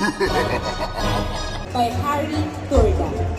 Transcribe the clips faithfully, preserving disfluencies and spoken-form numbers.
By Harry Turda.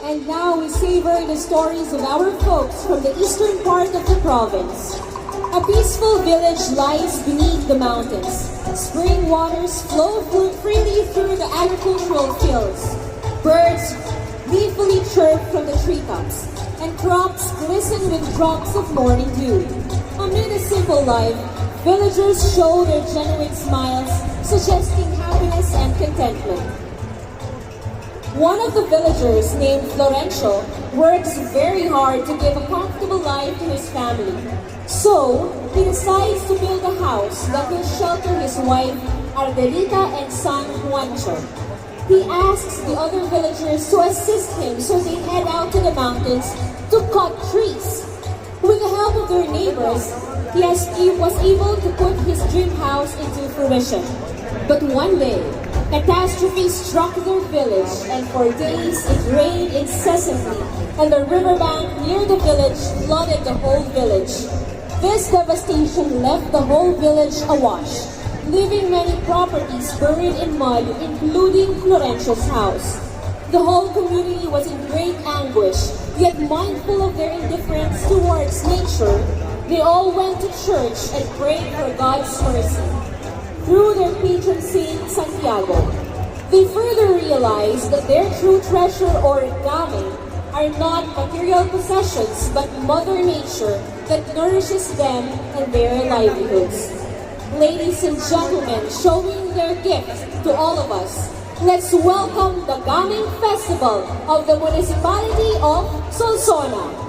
And now we savor the stories of our folks from the eastern part of the province. A peaceful village lies beneath the mountains. Spring waters flow fl- freely through the agricultural fields. Birds gleefully chirp from the treetops, and crops glisten with drops of morning dew. Amid a simple life, villagers show their genuine smiles, suggesting happiness and contentment. One of the villagers, named Florencio, works very hard to give a comfortable life to his family. So, he decides to build a house that will shelter his wife, Ardelita, and son, Juancho. He asks the other villagers to assist him, so they head out to the mountains to cut trees. With the help of their neighbors, he, has, he was able to put his dream house into fruition. But one day, catastrophe struck their village, and for days it rained incessantly, and the riverbank near the village flooded the whole village. This devastation left the whole village awash, leaving many properties buried in mud, including Florencio's house. The whole community was in great anguish, yet mindful of their indifference towards nature, they all went to church and prayed for God's mercy through their patron saint, Santiago. They further realized that their true treasure or gamit are not material possessions but Mother Nature that nourishes them and their livelihoods. Ladies and gentlemen, showing their gift to all of us, let's welcome the Gaming Festival of the Municipality of Solsona.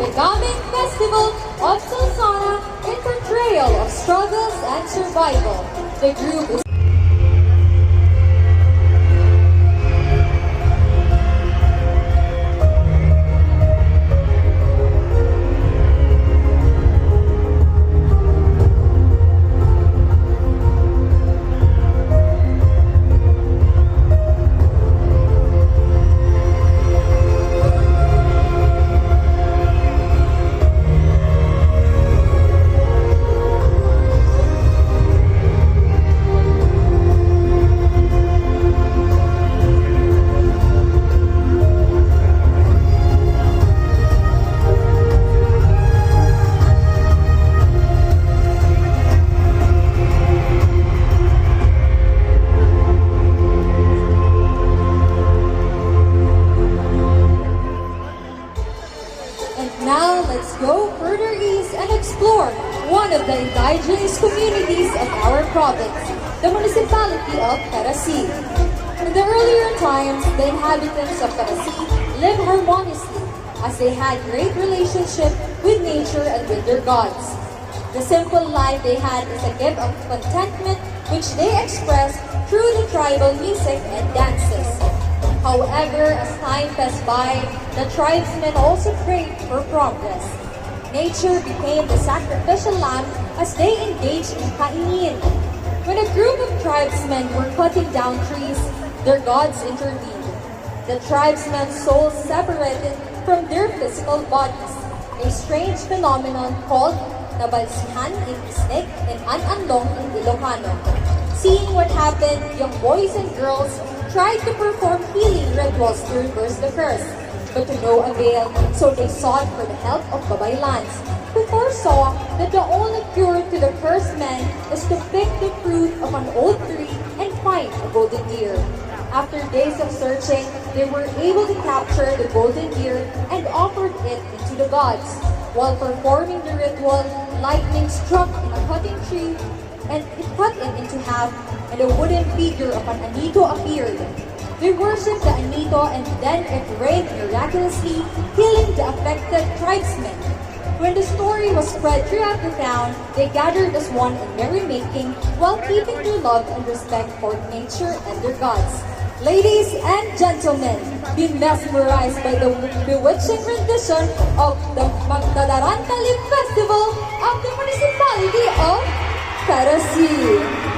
The Gaming Festival of Solsona, a portrayal of struggles and survival. The group is And now, let's go further east and explore one of the indigenous communities of our province, the municipality of Parasil. In the earlier times, the inhabitants of Parasil lived harmoniously as they had great relationship with nature and with their gods. The simple life they had is a gift of contentment which they express through the tribal music and dances. However, as time passed by, the tribesmen also prayed for progress. Nature became the sacrificial lamb as they engaged in kaingin. When a group of tribesmen were cutting down trees, their gods intervened. The tribesmen's souls separated from their physical bodies, a strange phenomenon called nabalsihan in Bislig and ananlong in Ilocano. Seeing what happened, young boys and girls tried to perform healing rituals to reverse the curse, but to no avail, so they sought for the help of kabaylans, who foresaw that the only cure to the cursed men is to pick the fruit of an old tree and find a golden deer. After days of searching, they were able to capture the golden deer and offered it into the gods. While performing the ritual, lightning struck in a cutting tree, and it cut it into half, and a wooden figure of an anito appeared. They worshipped the anito, and then it rained miraculously, healing the affected tribesmen. When the story was spread throughout the town, they gathered as one in merrymaking while keeping their love and respect for nature and their gods. Ladies and gentlemen, be mesmerized by the bewitching rendition of the Magdadarantali Festival of the Municipality of Parasil.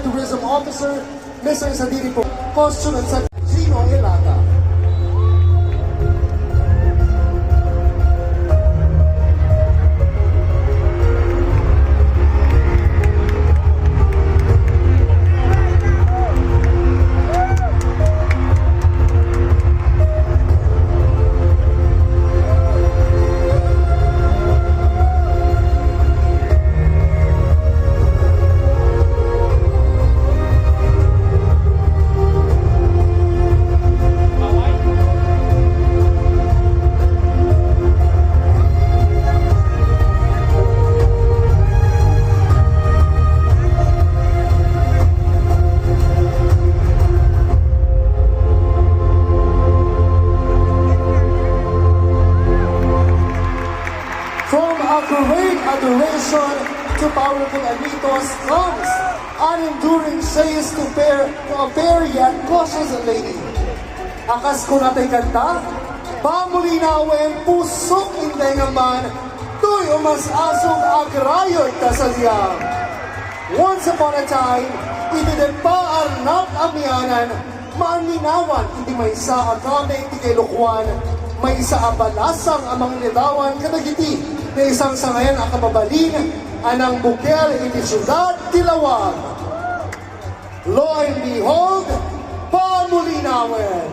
Tourism Officer, Mister Sadiri po, Costume and Sec-, Gino Ilata. From a great adoration to powerful Anitos comes an enduring chase to fair, to a fair yet cautious lady. A kas kunatay kanta, pamulinawen, pusok, inday nga man, toy umas-asog, agrayod ta sadiam. Once upon a time, iti deppa Arnab a Mianan, maaninawan iti maysa a gamit ti kailukoan, maysa a balasang a mangladawan kadagiti naisangsangayan a kababalin a nangbukel iti siudad ti Laoag. Lo and behold, pamulinawen.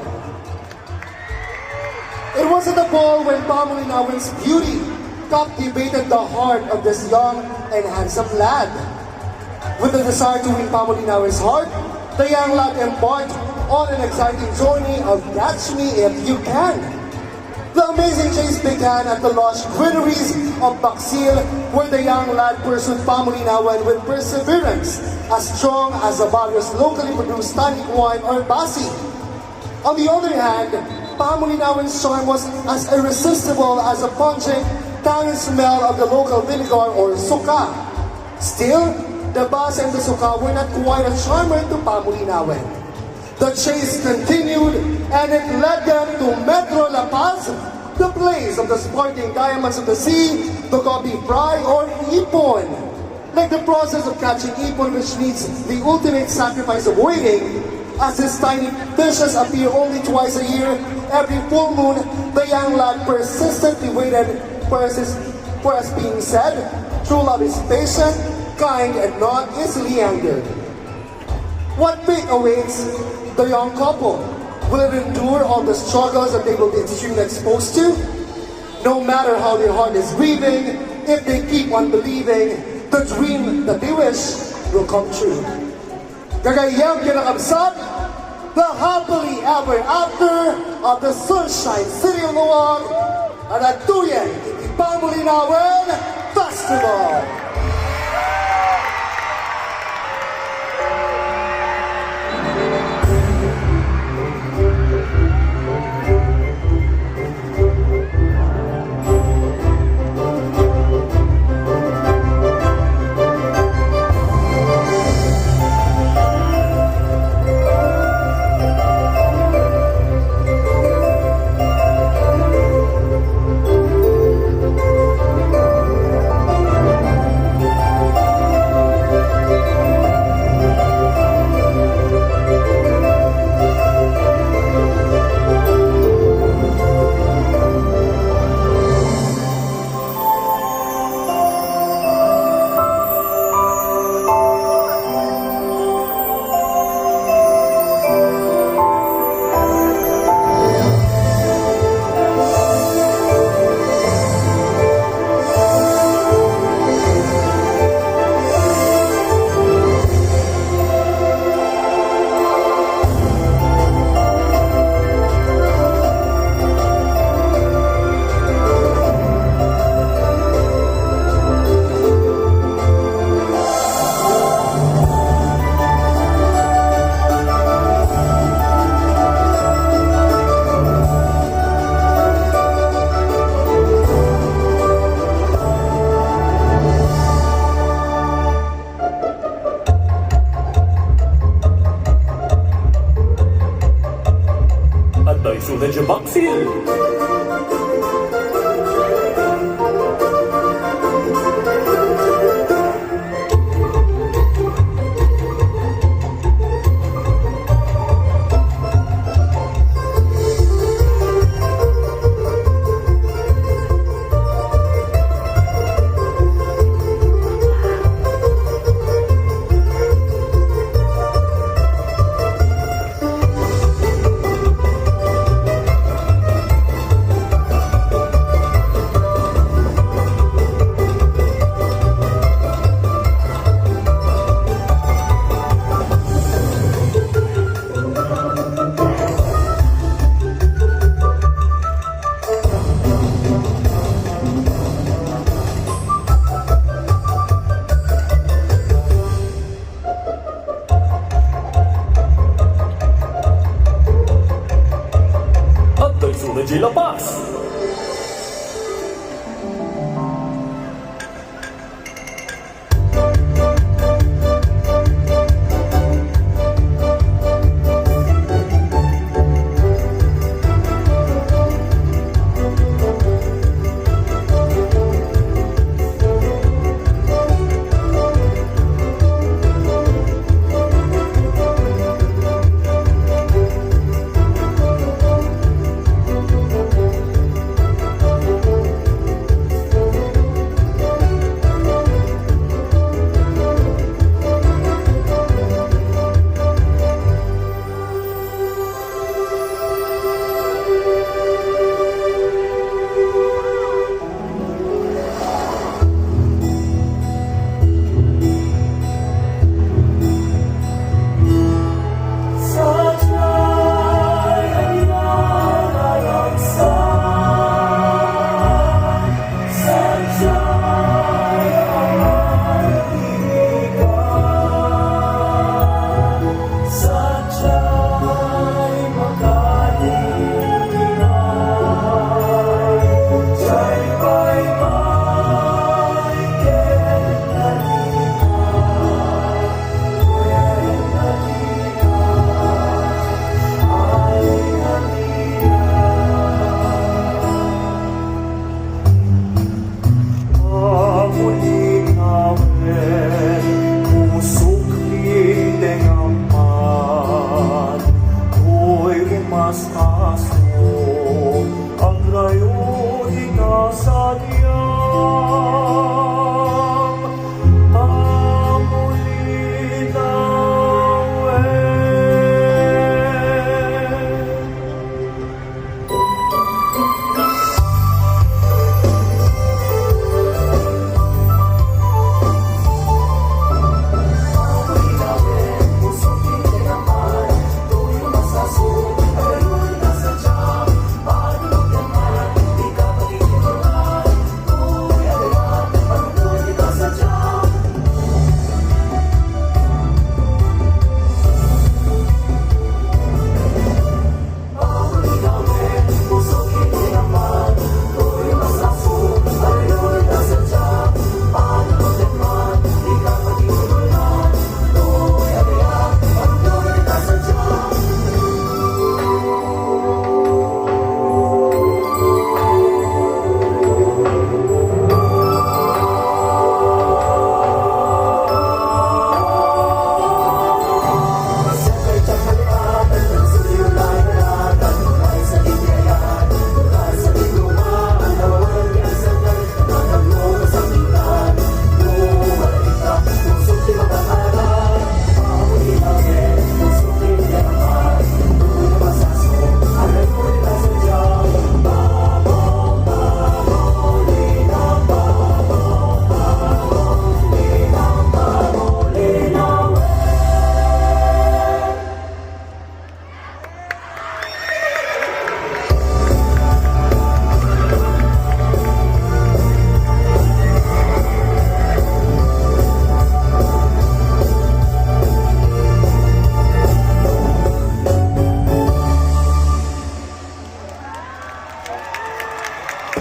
It was at the ball when Pamulinawen's beauty captivated the heart of this young and handsome lad. With the desire to win Pamulinawen's heart, the young lad embarked on an exciting journey of "Catch Me If You Can." The amazing chase began at the lush greeneries of Baksil, where the young lad pursued Pamulinawen with perseverance, as strong as the various locally produced tonic wine or basi. On the other hand, Pamulinawen's charm was as irresistible as the pungent, tangy smell of the local vinegar or suka. Still, the basi and the suka were not quite a charmer to Pamulinawen. The chase continued, and it led them to Metro La Paz, the place of the sporting diamonds of the sea, the gobi fry or ipon. Like the process of catching ipon, which needs the ultimate sacrifice of waiting, as these tiny fishes appear only twice a year, every full moon, the young lad persistently waited for us, for us being said, "True love is patient, kind, and not easily angered." What fate awaits the young couple? Will it endure all the struggles that they will be extremely exposed to? No matter how their heart is grieving, if they keep on believing, the dream that they wish will come true. Gagayyem ken kakabsat, the happily ever after of the Sunshine City of Laoag, adtoyen iti Pamulinawen Festival. Apo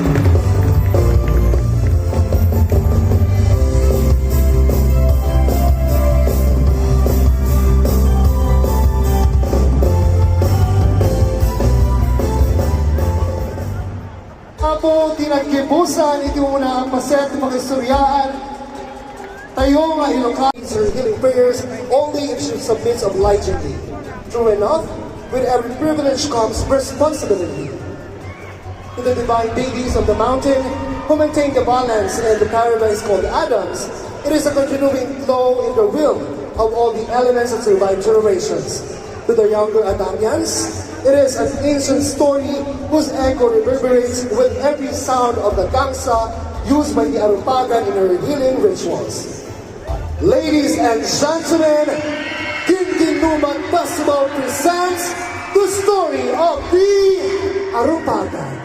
ti naggibusan iti umuna a paset ti pakaistoriaan tayo nga Ilocano. Her healing prayers only if she submits obligingly. True enough, with every privilege comes responsibility. To the divine babies of the mountain who maintain the balance in the paradise called Adams, it is a continuing flow in the will of all the elements that survive generations. To the younger Adamians, it is an ancient story whose echo reverberates with every sound of the gangsa used by the Arupagan in her healing rituals. Ladies and gentlemen, Ginginnuman Festival presents the story of the Arupagan.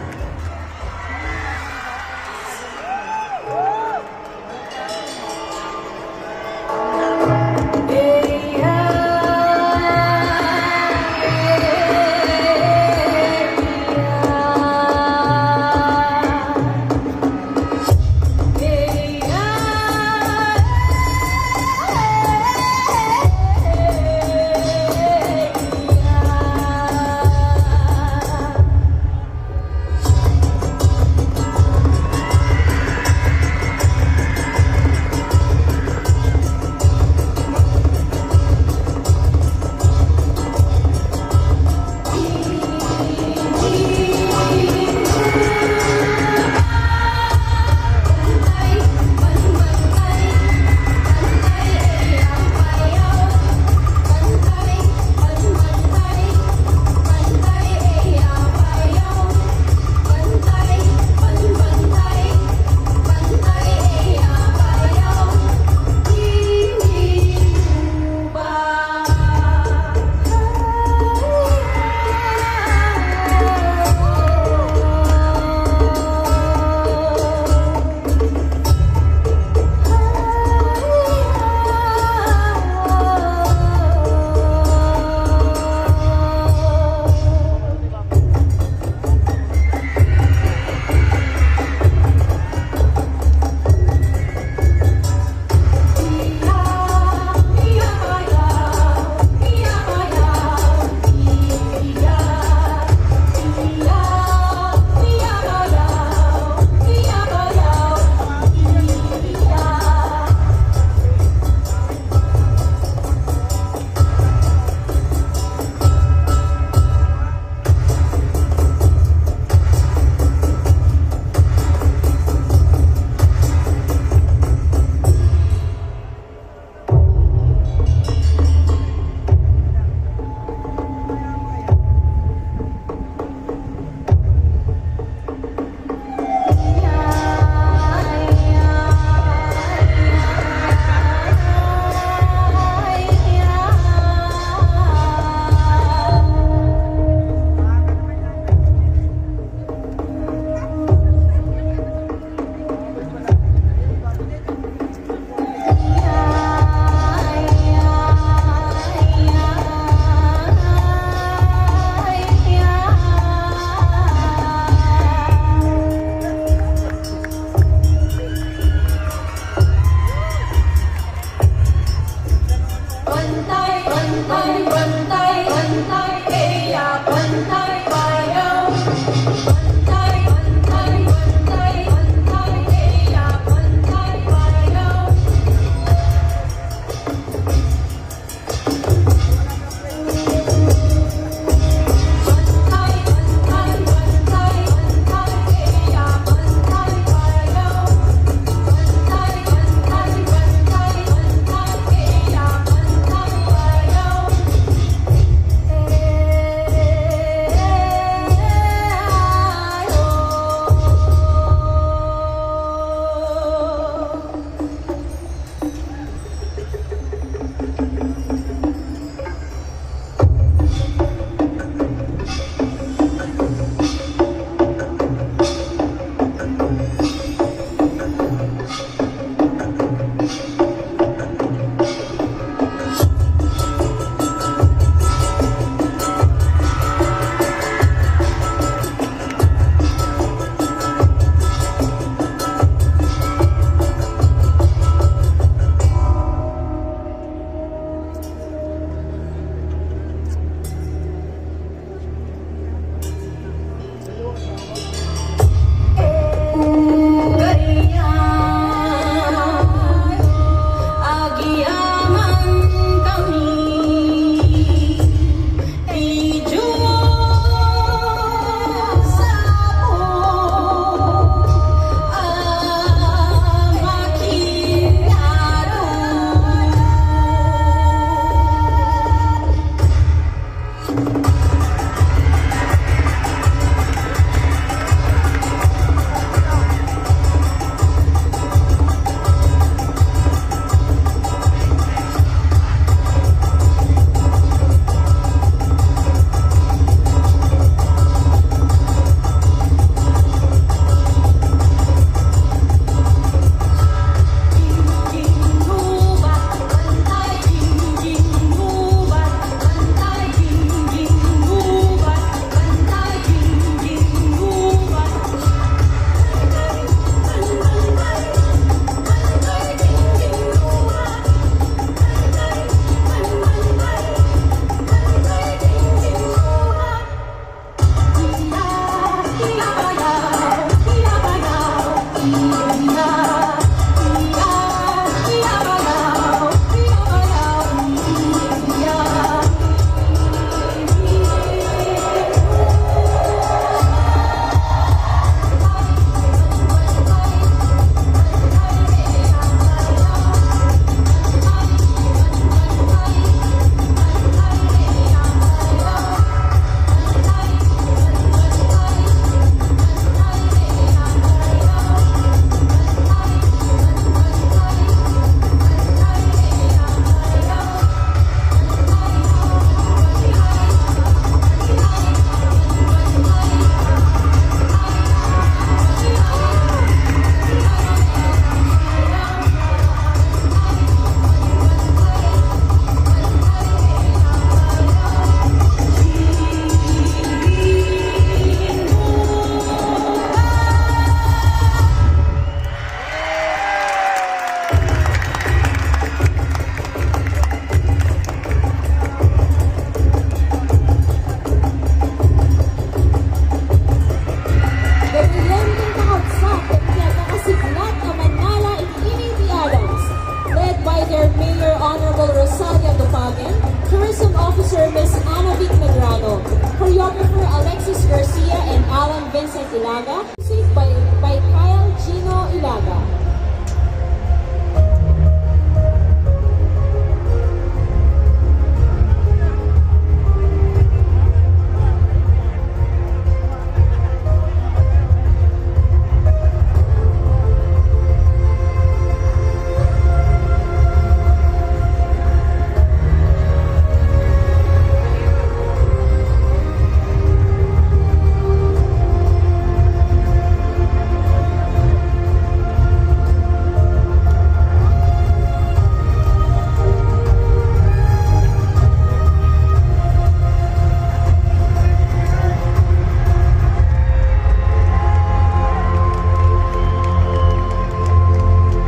Miss Anna Vic Medrano, choreographer Alexis Garcia and Alan Vincent Ilaga, music by, by Kyle Gino Ilaga.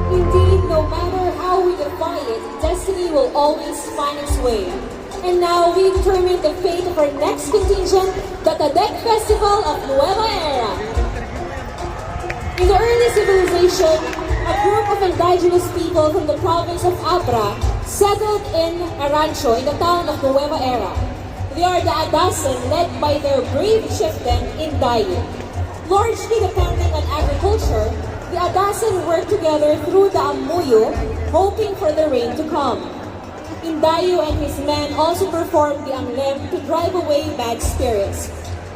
Indeed, no matter how we defy it, destiny will always find its way. And now we determine the fate of our next contingent, the Tadek Festival of Nueva Era. In the early civilization, a group of indigenous people from the province of Abra settled in a rancho in the town of Nueva Era. They are the Adasan, led by their brave chieftain Indayo. Largely depending on agriculture, the Adasan work together through the Amuyo, hoping for the rain to come. Indayo and his men also perform the anglem to drive away bad spirits.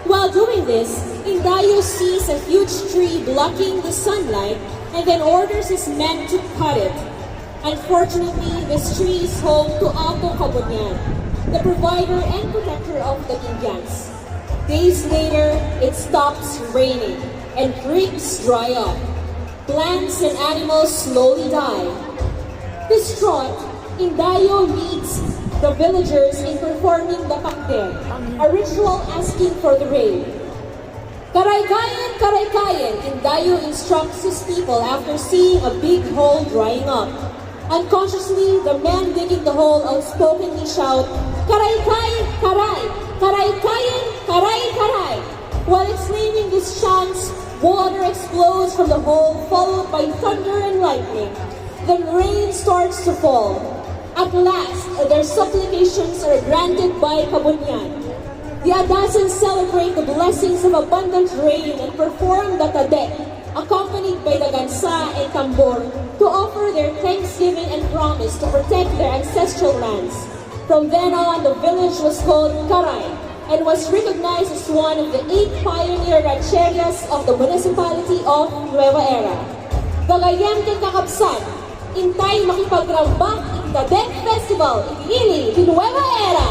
While doing this, Indayo sees a huge tree blocking the sunlight and then orders his men to cut it. Unfortunately, this tree is home to Apo Kabunyan, the provider and protector of the Indians. Days later, it stops raining and creeks dry up. Plants and animals slowly die. Distraught, Indayo leads the villagers in performing the pakder, a ritual asking for the rain. "Karaykayan, karaykayan," Indayo instructs his people after seeing a big hole drying up. Unconsciously, the man digging the hole outspokenly shout, "Karaykay, karay! Karaykayan, karay, karay!" While exclaiming these chants, water explodes from the hole, followed by thunder and lightning. Then rain starts to fall. At last, their supplications are granted by Kabunyan. The Adasans celebrate the blessings of abundant rain and perform the tadek, accompanied by the gansa and tambor, to offer their thanksgiving and promise to protect their ancestral lands. From then on, the village was called Karay and was recognized as one of the eight pioneer rancherias of the municipality of Nueva Era. Gagayyem ken kakabsat, intay makipagrambak iti Tadek Festival iti ili ti Nueva Era!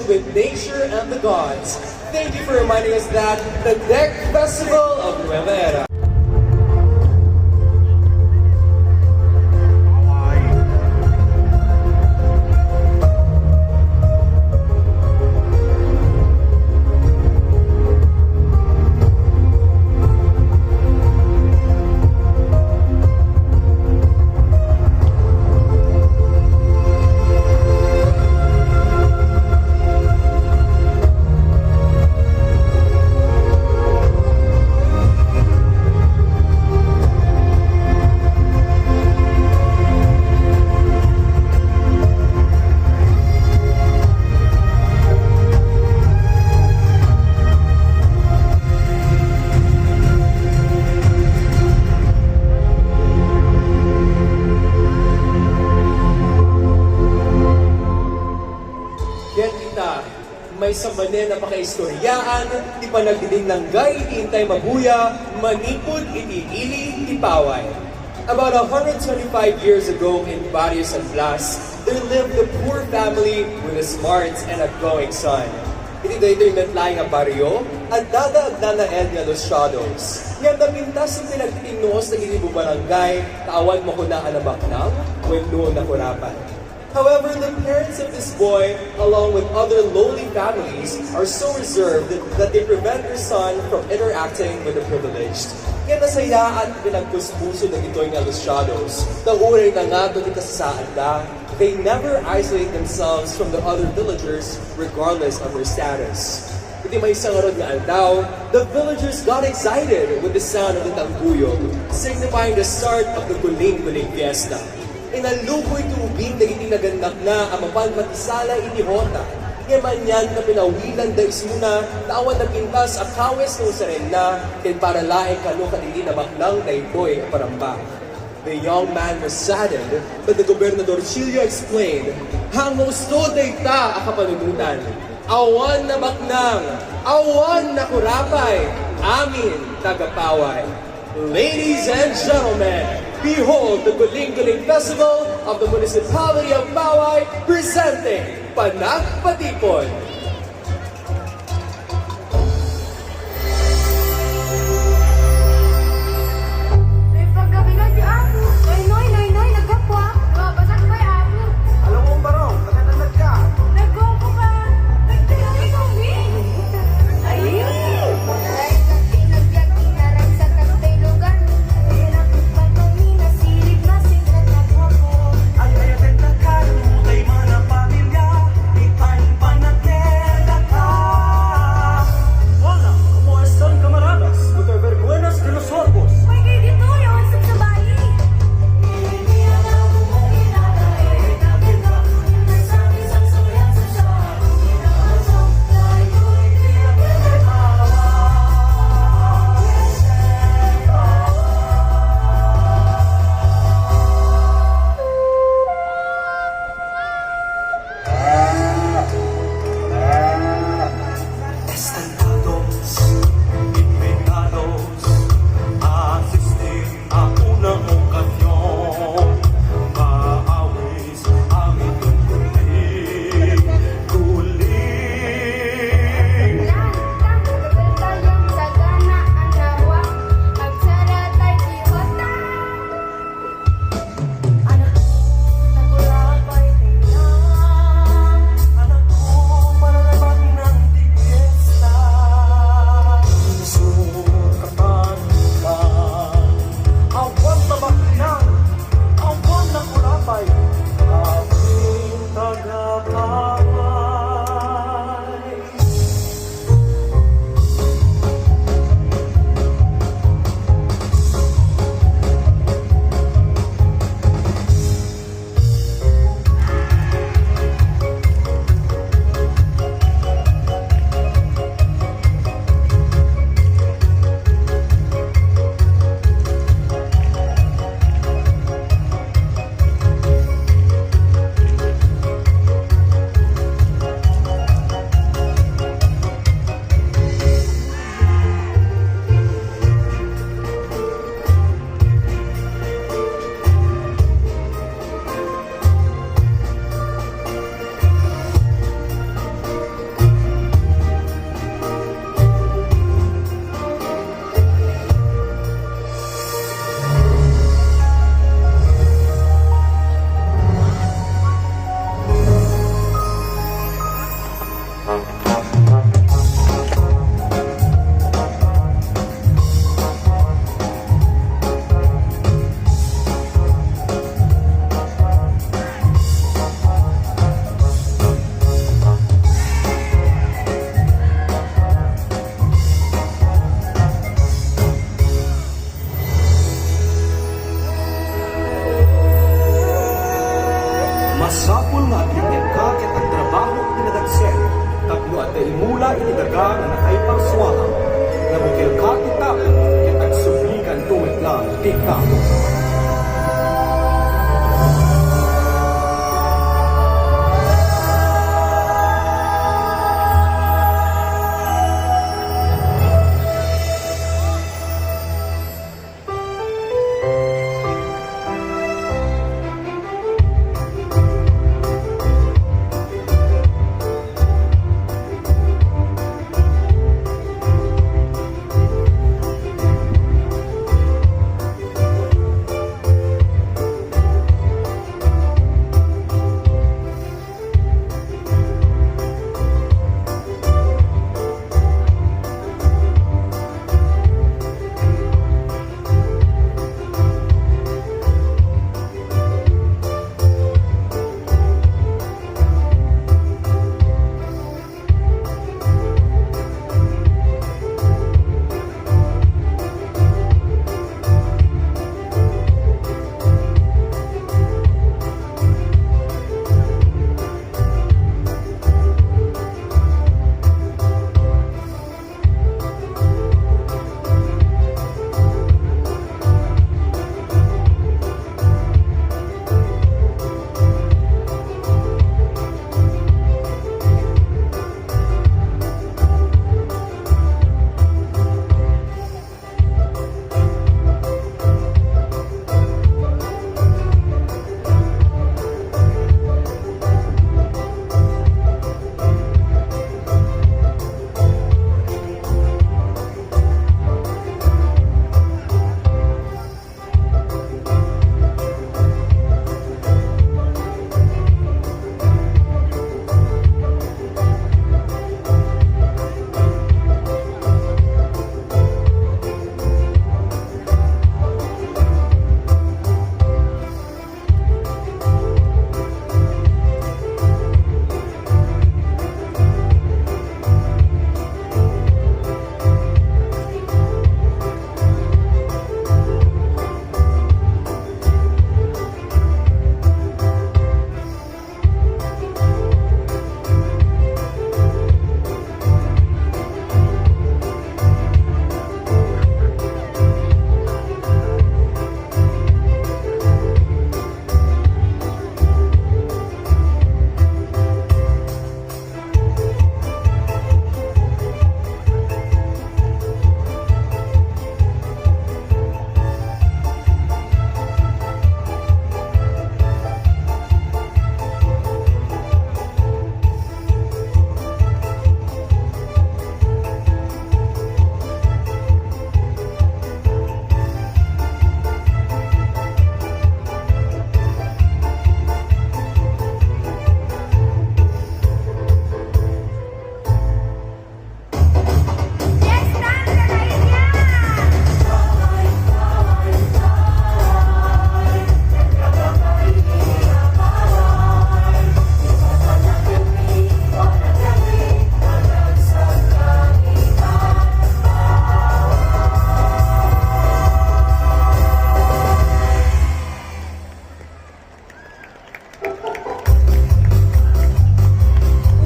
with nature and the gods. Thank you for reminding us that the Deck Festival of Nueva Era. Ket ita, maysa manen a pakaistoryaan ti panagdidinanggay iti intay mabuya manipud iti ili ti Paway. About a hundred twenty-five years ago in Barrio San Blas, there lived a poor family with a smart and outgoing son. Iti daytoy met laeng a barrio, adda da agnanaed nga Luciados. Ngem napintas ti pinagtitinnuos dagiti bubarangay, ta awan makuna a nabaknang wenno nakurapay. However, the parents of this boy, along with other lowly families, are so reserved that they prevent their son from interacting with the privileged. Ngem nasayaat ti pinagpuspuso dagitoy nga Luciados, ta uray nangato ti kasasaadda, they never isolate themselves from the other villagers regardless of their status. Iti maysa ngarud nga aldaw, the villagers got excited with the sound of the tangkuyog, signifying the start of the Guling-Guling Fiesta. Inallukoy ti ubing dagiti nagannakna a mapan makisala iti hota. Ngem anian ta pinawilanda isuna, ta awan napintas a kawes nga usarenna, ken para laeng kano kadagiti nabaknang daytoy a parambag. The young man was saddened, but the Gobernadorcillo explained, "Hangusno dayta a kapanunotan. Awan nabaknang, awan nakurapay, amin taga-Paway." Ladies and gentlemen, behold the Guling-Guling Festival of the Municipality of Paway, presenting Panagpatipon. May paggabi na si Apo. Noy, noy, noy, noy, nagkapwa. Lumabas ako kay Apo. Alam mo, Barong, magandang nagka. Nagkoko ka. Nagkoko ka. Ay! Masapul nga aglinglingka ket agtrabaho iti nadagsen tapno adda imula iti daga nga nakaiparsuaam. Nabukelka ti tao ket agsublikanto met laeng ti tao.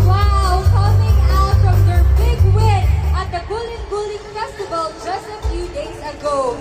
Wow, coming out from their big win at the Guling Guling Festival just a few days ago.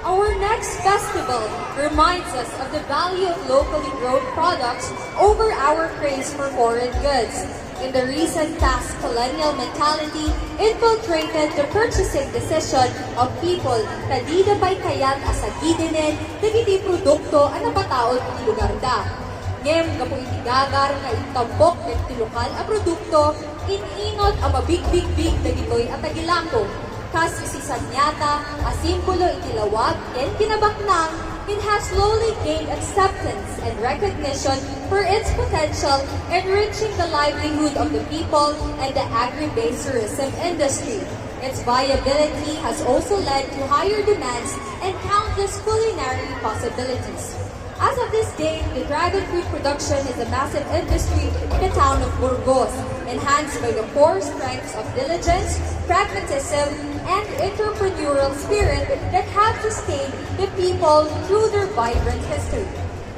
Our next festival reminds us of the value of locally grown products over our craze for foreign goods. The recent past, colonial mentality infiltrated the purchasing decision of people ta dida pay kayat a sagidinen dagiti produkto a napataud iti lugarda. Ngem gapu iti gagar nga intampok dagiti lokal a produkto, in-inut a mabigbigbig dagitoy a tagilako. Kas iti saniata a simbolo iti lawag ken kinabaknang, it has slowly gained acceptance and recognition for its potential in enriching the livelihood of the people and the agri-based tourism industry. Its viability has also led to higher demands and countless culinary possibilities. As of this day, the dragon fruit production is a massive industry in the town of Burgos, enhanced by the core strengths of diligence, pragmatism, and entrepreneurial spirit that have sustained the people through their vibrant history.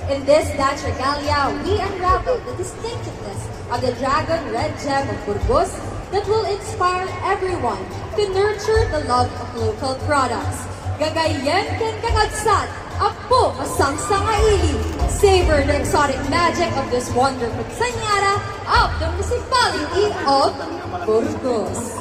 In this Dash Regalia, we unravel the distinctiveness of the dragon red gem of Burgos that will inspire everyone to nurture the love of local products. Gagayyem ken kakabsat, Apo, masangsang a ili. Savor the exotic magic of this wonderful saniata of the municipality of Burgos.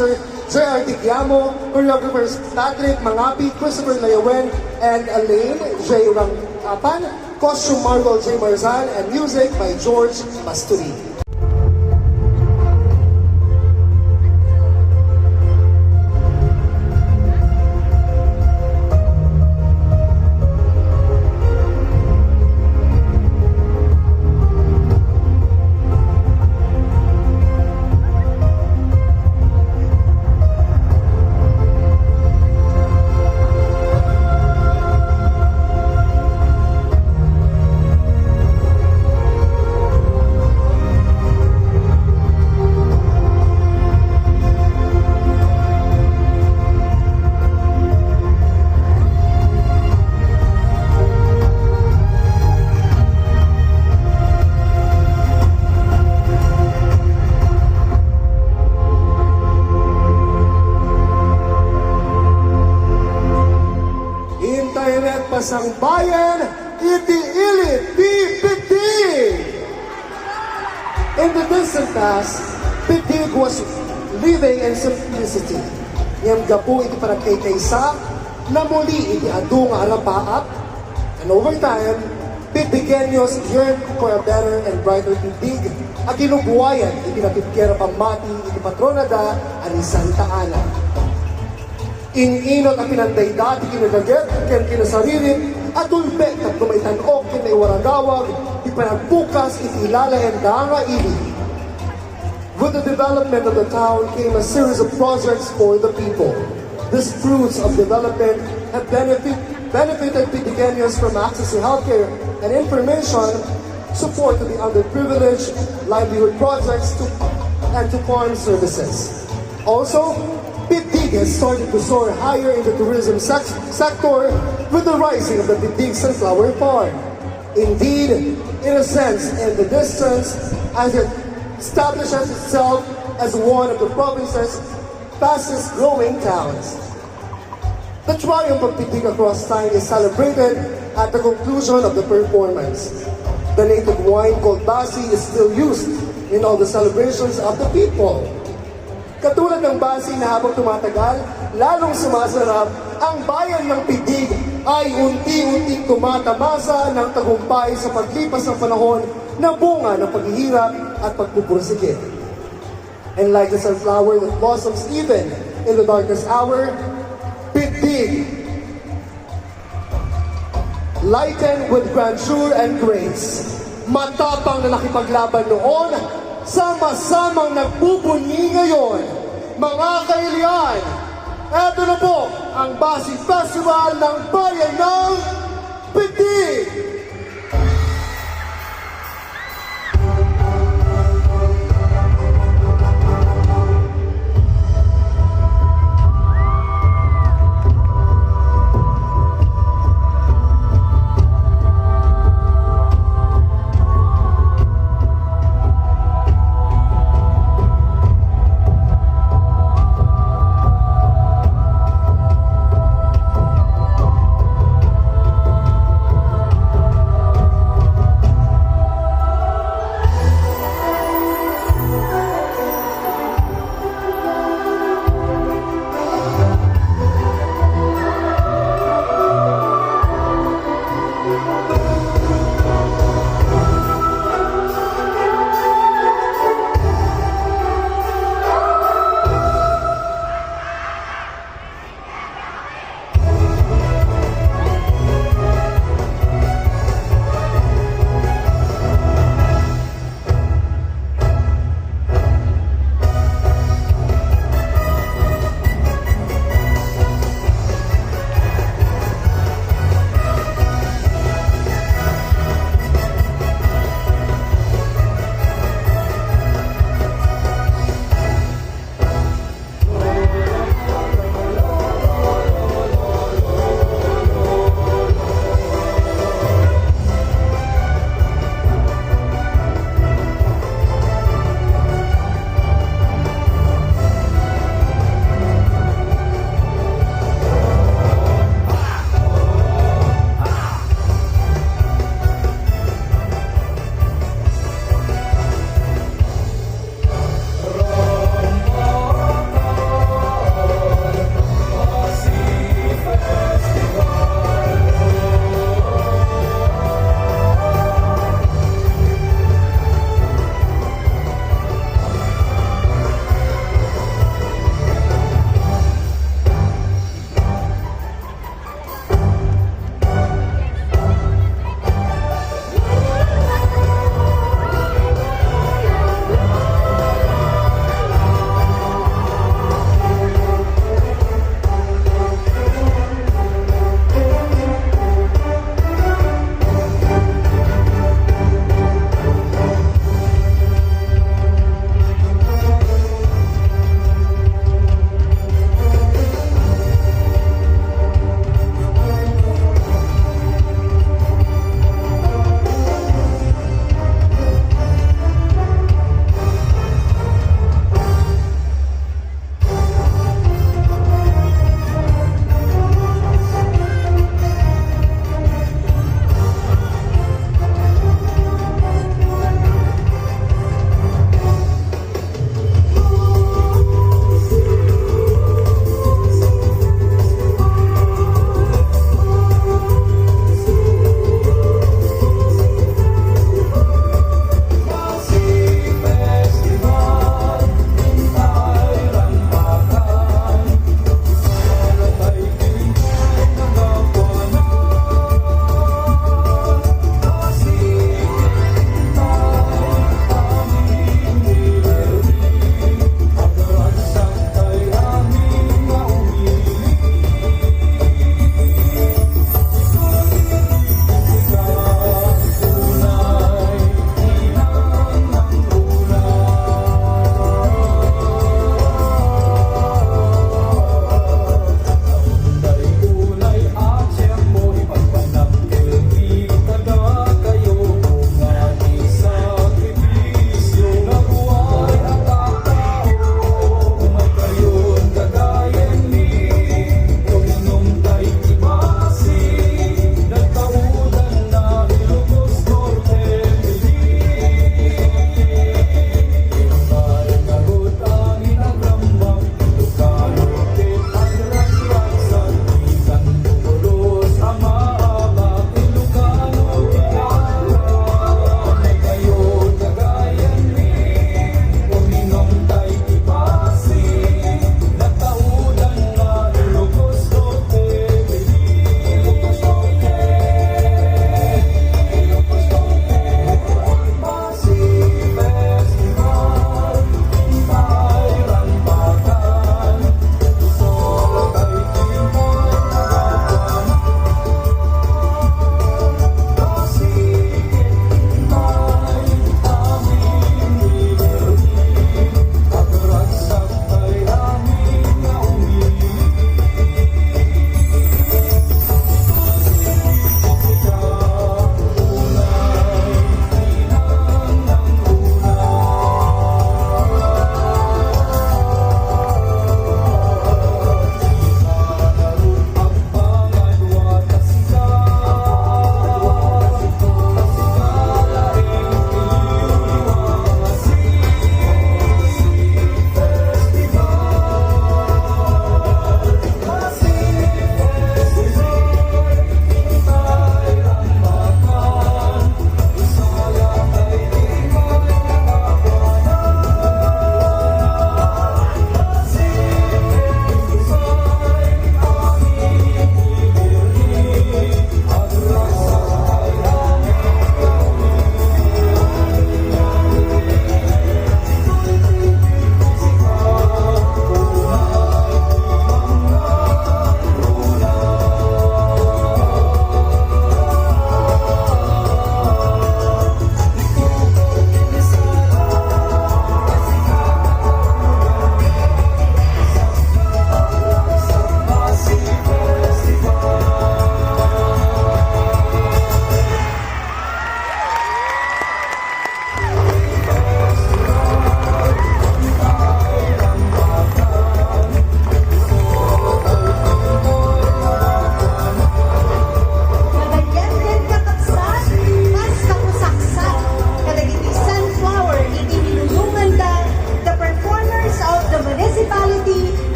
J R Tiquiamo, choreographers Patrick Mangapi, Christopher Layawen, and Elaine J Rangkapan, costume Marvel J Marzan, and music by George Pasturi. Intayen met pasangbayan iti ili ti Pidig. In the distant past, Pidig was living in simplicity. Ngem gapu iti panagkaykaysa, namuli iti adu nga arapaap, and over time, Pidigueños yearned for a better and brighter Pidig a ginubuayan iti napigger a pammati iti patronada a ni Santa Ana. In-inut a pinandayda ti kinadagit ken kinasaririt a tulbek tapno maitan-ok ken maiwaragawag ti panagbukas iti ilalaenda nga ili. With the development of the town came a series of projects for the people. These fruits of development have benefit, benefited Pidigueños from access to healthcare and information, support to the underprivileged, livelihood projects, to, and to farm services. Also, Pidig has started to soar higher in the tourism sec- sector with the rising of the Pidig Sunflower Farm. Indeed, it ascends in the distance as it establishes itself as one of the province's fastest growing towns. The triumph of Pidig across time is celebrated at the conclusion of the performance. The native wine called Basi is still used in all the celebrations of the people. Katulad ng Basi na habang tumatagal, lalong sumasarap, ang bayan ng Pidig ay unti-unting tumatamasa ng tagumpay sa paglipas ng panahon na bunga ng paghihirap at pagpupursige. And like the sunflower that blossoms even in the darkest hour, Pidig, lightened with grandeur and grace. Matapang na nakipaglaban noon, sama-samang nagbubunyi ngayon. Mga kailian, eto na po ang Basi Festival ng Bayan ng Pidig!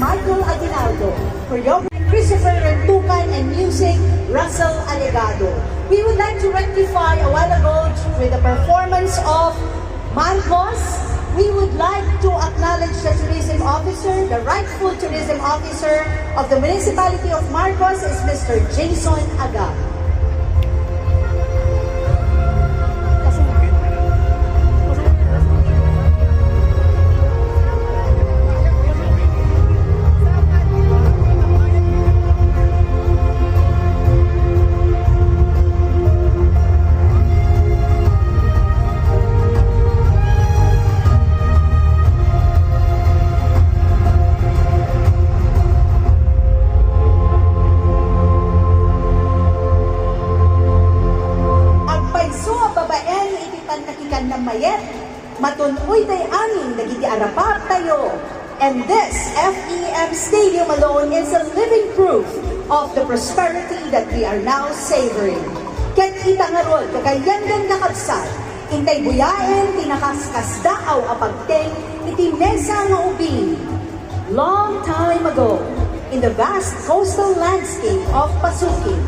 Michael Aguinaldo, choreography Christopher Rentucan, and music Russell Alegado. We would like to rectify a while ago with the performance of Marcos. We would like to acknowledge the tourism officer, the rightful tourism officer of the municipality of Marcos is Mister Jason Aga. Agpayso a babaen iti pannakikan na mayat, matun-oytay amin dagiti arapattayo. And this F E M Stadium alone is a living proof of the prosperity that we are now savoring. Ket ita ngarud, kakayan-, kakabsat, intay buyaen ti nakaskasdaaw a pagteng iti mesa nga ubing. Long time ago, in the vast coastal landscape of Pasukin,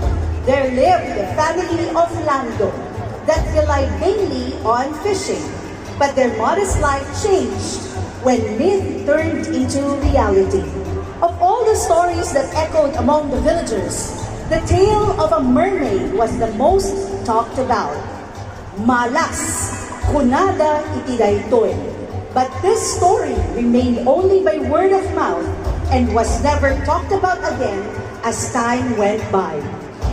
there lived the family of Lando that relied mainly on fishing. But their modest life changed when myth turned into reality. Of all the stories that echoed among the villagers, the tale of a mermaid was the most talked about. Malas, kunada iti daytoy. But this story remained only by word of mouth and was never talked about again as time went by.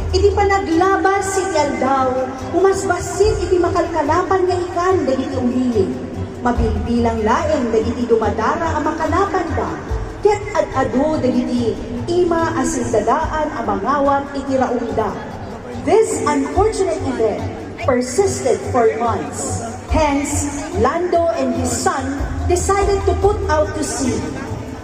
Iti panaglabas iti aldaw, umasbassit iti makalkalapan nga ikan dagiti umiling. Mabilbilang laeng dagiti dumadara a makalapanda, ket ad-adu dagiti ima a sindadaan a mangawat iti raongda. This unfortunate event persisted for months. Hence, Lando and his son decided to put out to sea.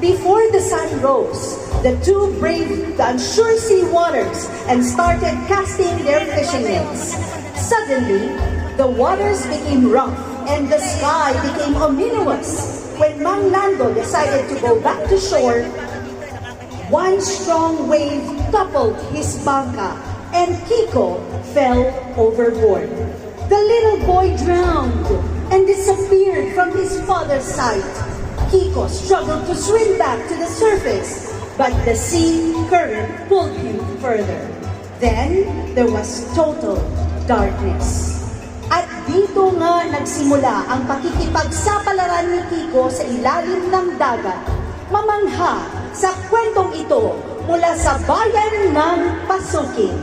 Before the sun rose, the two braved the unsure sea waters and started casting their fishing nets. Suddenly, the waters became rough and the sky became ominous. When Mang Lando decided to go back to shore, one strong wave toppled his bangka and Kiko fell overboard. The little boy drowned and disappeared from his father's sight. Kiko struggled to swim back to the surface, but the sea current pulled him further. Then there was total darkness. At dito nga nagsimula ang pakikipagsapalaran ni Kiko sa ilalim ng dagat, mamangha sa kwentong ito mula sa bayan ng Pasukin.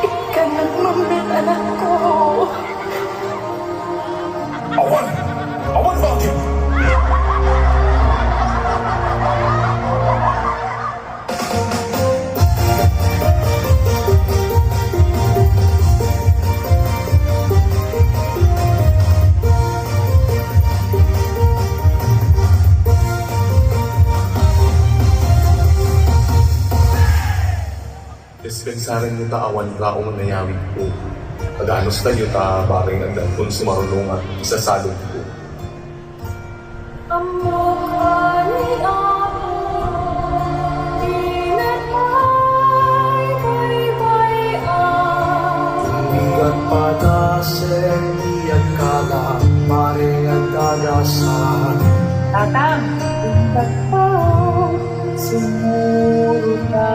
Ikkan met, anak ko. Awan! Awan, bakit? Dispensaranyo ta awan raong nayawidko. Paganustayo ta bareng agdanton sumarulong a isasaludko. Sen ni agkala, pare, agdadasal. Tatang, ungkat pa, sumuro ta.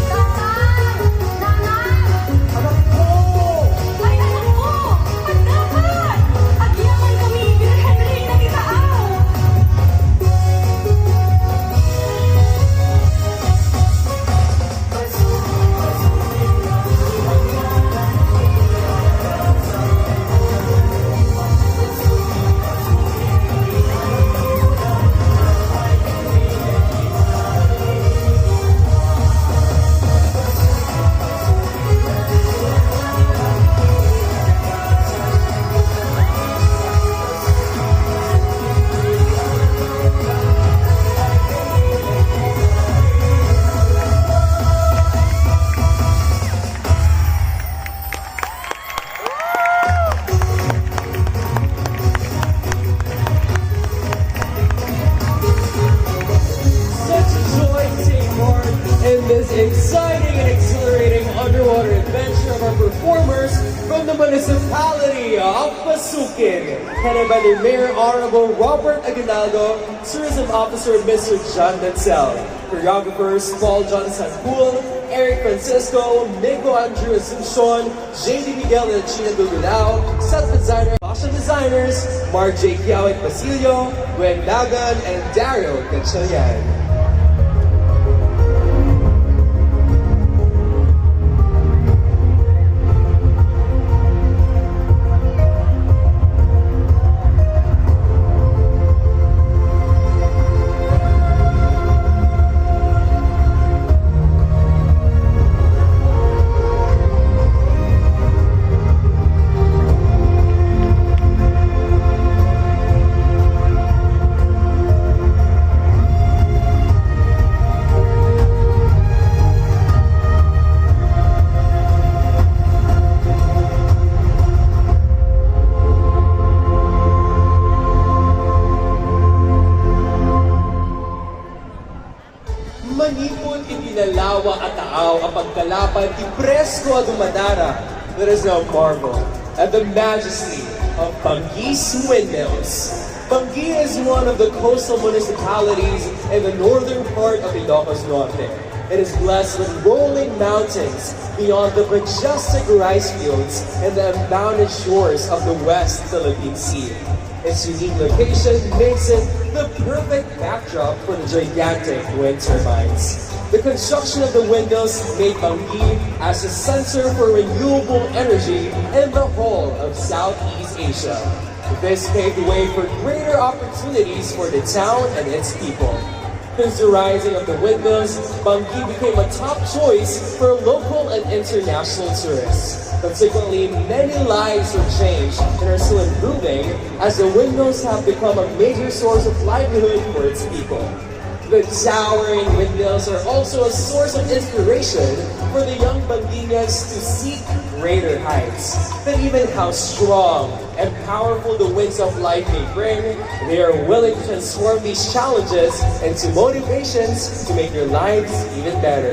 Tatang! Nanang! Anak ko! Ay, anak ko! Pandakan! Agyaman kami, Birhen Reyna ti taaw! Such a joy to take part in this exciting and exhilarating underwater adventure of our performers from the municipality of Pasukin, headed by the Mayor Honorable Robert Aguinaldo, Tourism Officer Mister John Netzel, choreographers Paul John Sanpul, Eric Francisco, Migo Andrew Asuncion, J D Miguel and Gina Gugulao, set designer, fashion designers, Marjay Kiawit Basilio, Gwen Dagan, and Daryl Gatchalian. Pagkalapad ti presko a dumadara, let us now marvel at the majesty of Banggi's windmills. Banggi is one of the coastal municipalities in the northern part of Ilocos Norte. It is blessed with rolling mountains beyond the majestic rice fields and the unbounded shores of the West Philippine Sea. Its unique location makes it the perfect backdrop for the gigantic wind turbines. The construction of the windmills made Banggi as a center for renewable energy in the whole of Southeast Asia. This paved the way for greater opportunities for the town and its people. Since the rising of the windmills, Banggi became a top choice for local and international tourists. Consequently, many lives were changed and are still improving as the windmills have become a major source of livelihood for its people. The towering windmills are also a source of inspiration for the young Banguinians to seek greater heights. But even how strong and powerful the winds of life may bring, they are willing to transform these challenges into motivations to make their lives even better.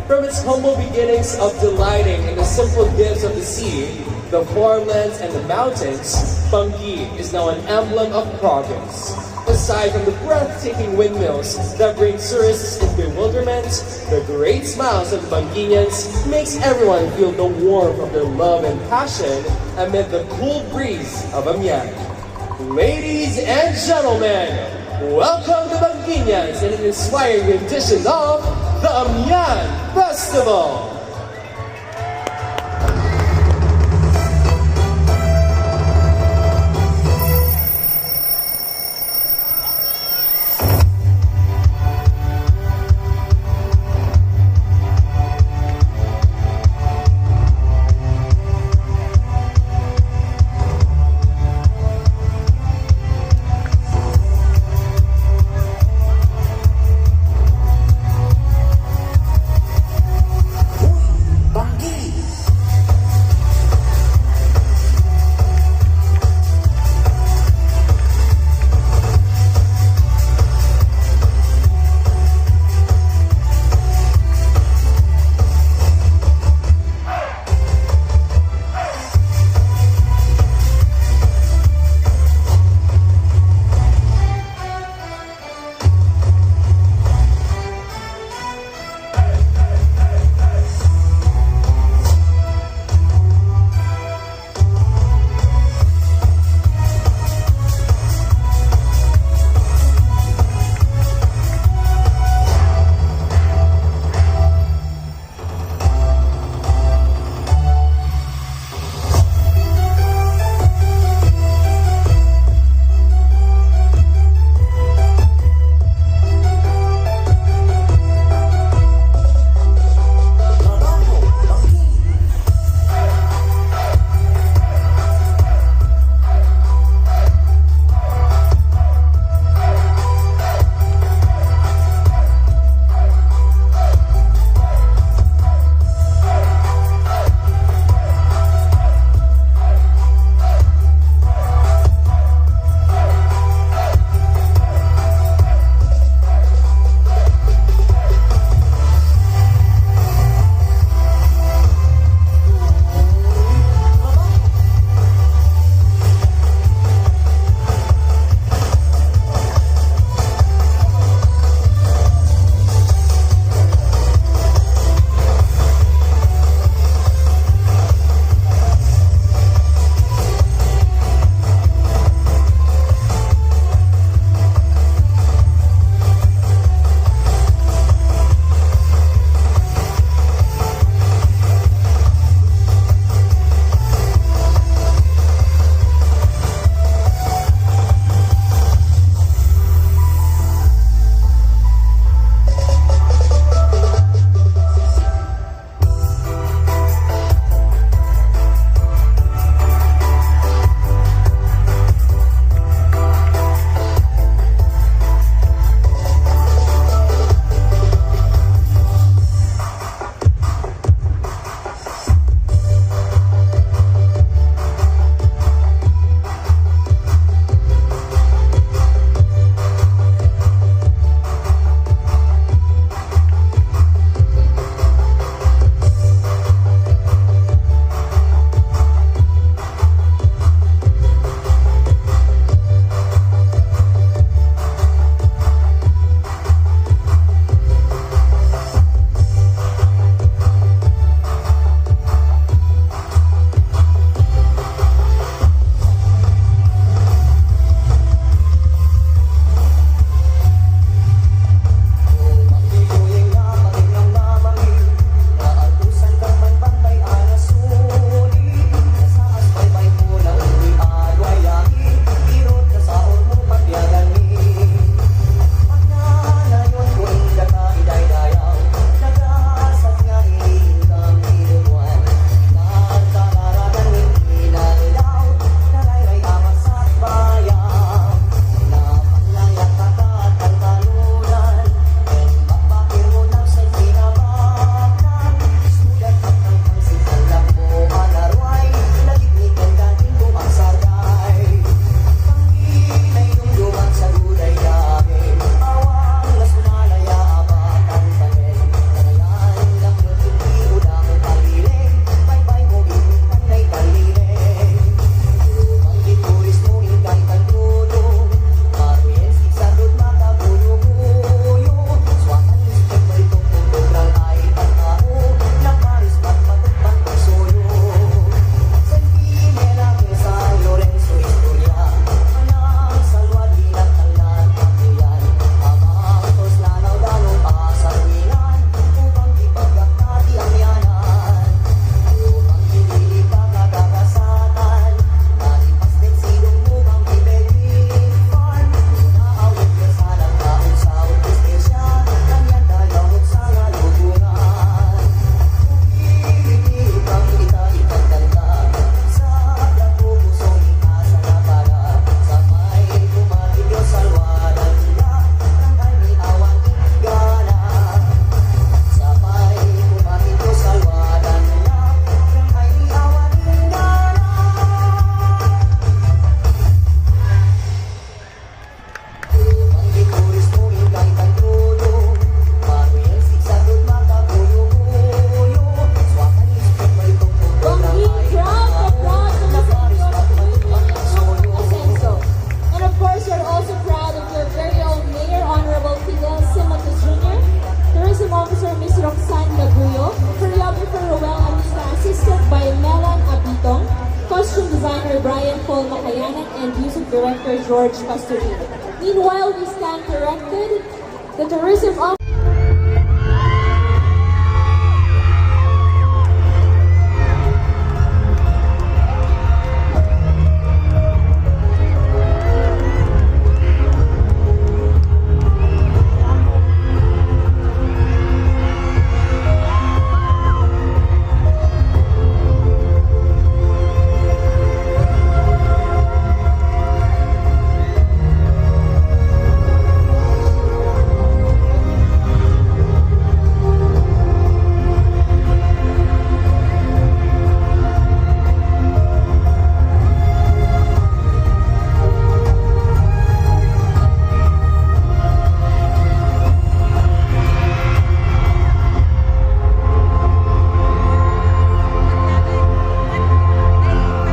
From its humble beginnings of delighting in the simple gifts of the sea, the farmlands, and the mountains, Banggi is now an emblem of progress. Aside from the breathtaking windmills that bring tourists in bewilderment, the great smiles of the Banguinians makes everyone feel the warmth of their love and passion amid the cool breeze of Amian. Ladies and gentlemen, welcome the Banguinians in an inspiring rendition of the Amian Festival. Designer Brian Paul Makayanan and music director George Pastorino. Meanwhile, we stand corrected. The tourism officer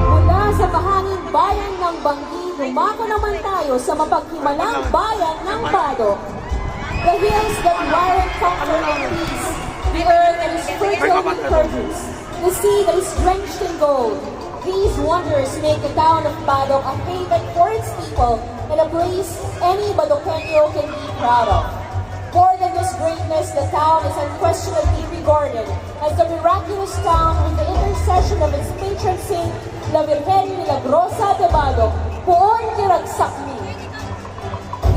Mula sa bahanging bayan ng Banggi, dumako naman tayo sa mapaghimalang bayan ng Badoc. The hills that warrant comfort and peace, the earth that is fertile with produce, the sea that is drenched in gold. These wonders make the town of Badoc a haven for its people and a place any Badoqueño can be proud of. More than this greatness, the town is unquestionably regarded as the miraculous town with the intercession of its patron saint, La Virgen Milagrosa de Badoc, puon ti ragsakmi.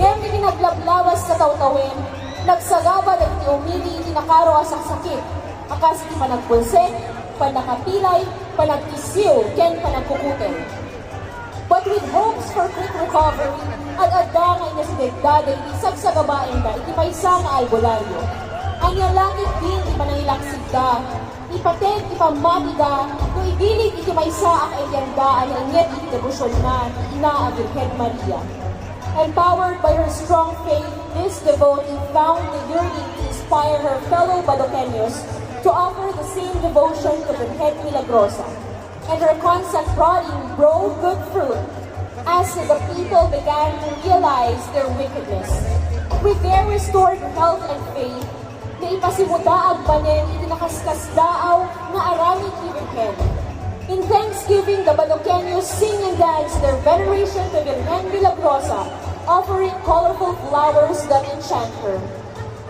Ngem iti naglablabas nga tawtawen, nagsagaba dagiti umili iti nakaro a saksakit, a kas iti panagpulsek, pannakapilay, panagkisiw, ken panagkukutel. But with hopes for quick recovery, ad-adda nga inasdegda dagiti sagsagabaenda iti maysa nga albularyo. Ania la ketdin ti panangilaksidda, ipateg ti pammatida, no ibilin iti maysa a kailianda a nainget iti debosionna ti Ina a Birhen Maria. Empowered by her strong faith, this devotee found the yearning to inspire her fellow Badoqueños to offer the same devotion to Birhen Milagrosa. And her constant prodding bore good fruit as the people began to realize their wickedness. With their restored health and faith, naipasimudaag manen iti nakaskasdaaw nga aramid ti Birhen. In thanksgiving, the Badoqueños sing and dance their veneration to Virgen Milagrosa, offering colorful flowers that enchant her.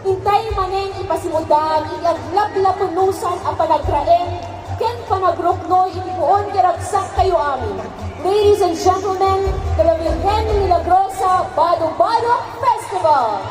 Intay manen ipasimudaag iti aglaplapunosan a panagraem ken panagruknoy iti puon ti ragsaktayo amin. Ladies and gentlemen, the La Virgen Milagrosa Bado Bado Festival!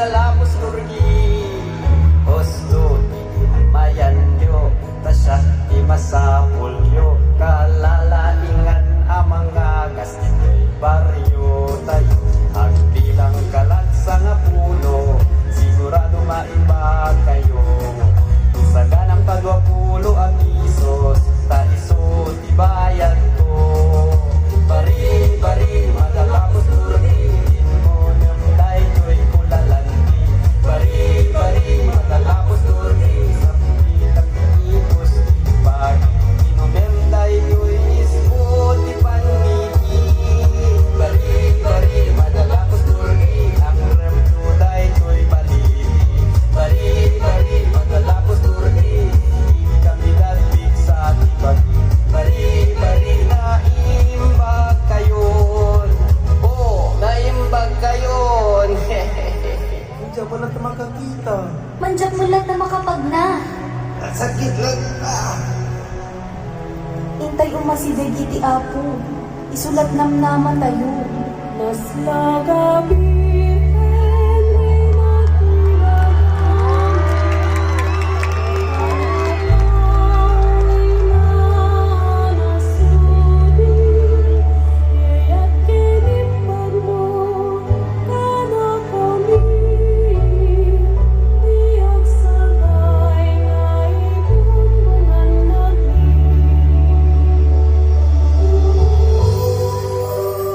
Lapus kurgi, husto ti immayanyo, ta siak ti masapulyo, kalalaingan a mangagas ditoy baryo tayo. Agbilang ka lang sangapulo, sigurado maimbag kayo. Isaganam ta duapulo a pisos, ta isu ti bayadko. Bari, bari, madalapos kurgi, inmonem daytoy kulalanti. Bari, bari, madalapos kurgi, sambitak ti ipos ti bagi. Inomem daytoy ispo ti panniki. Bari, bari, madalapos kurgi, angremto daytoy baliti. Bari, bari, madalapos kurgi, inkami datpigsa ti bagi. Bari, bari, naimbag kayon. Oo, naimbag kayon. Diak pala ta makakita. Mandiak met latta makapagna. Sakit lang. Ah. Intay umasi dagiti Apo. Isu la't namnamatayo. Mas lagabiten ni natulad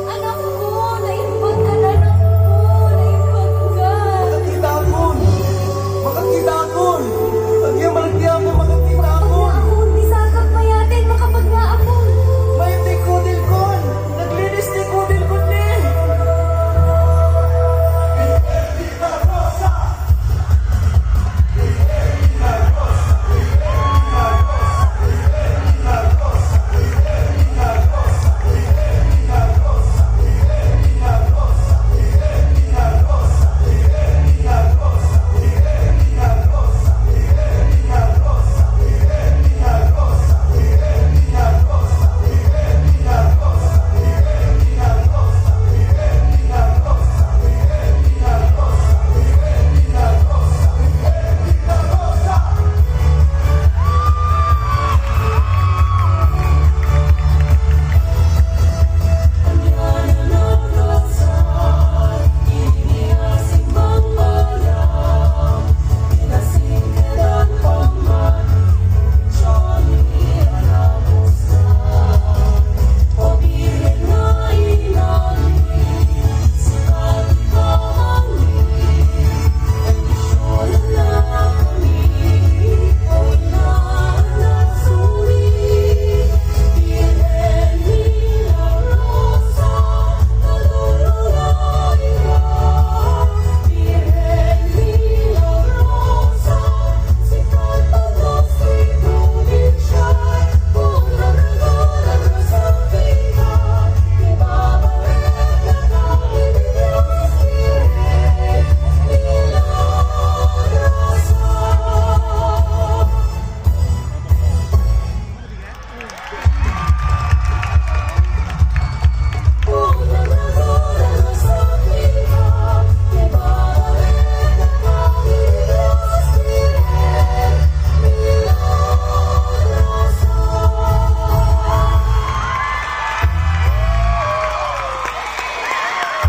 Anakko, naimbag ka na, anakko, naimbag ka. Makakitaakon! Makakitaakon! Agyaman ti Apo, makakitaakon! Makakitaakon! Isakak mayaten, makapagnaakon! Mayat ti kudilkon! Naglinis ti kudilkon ni!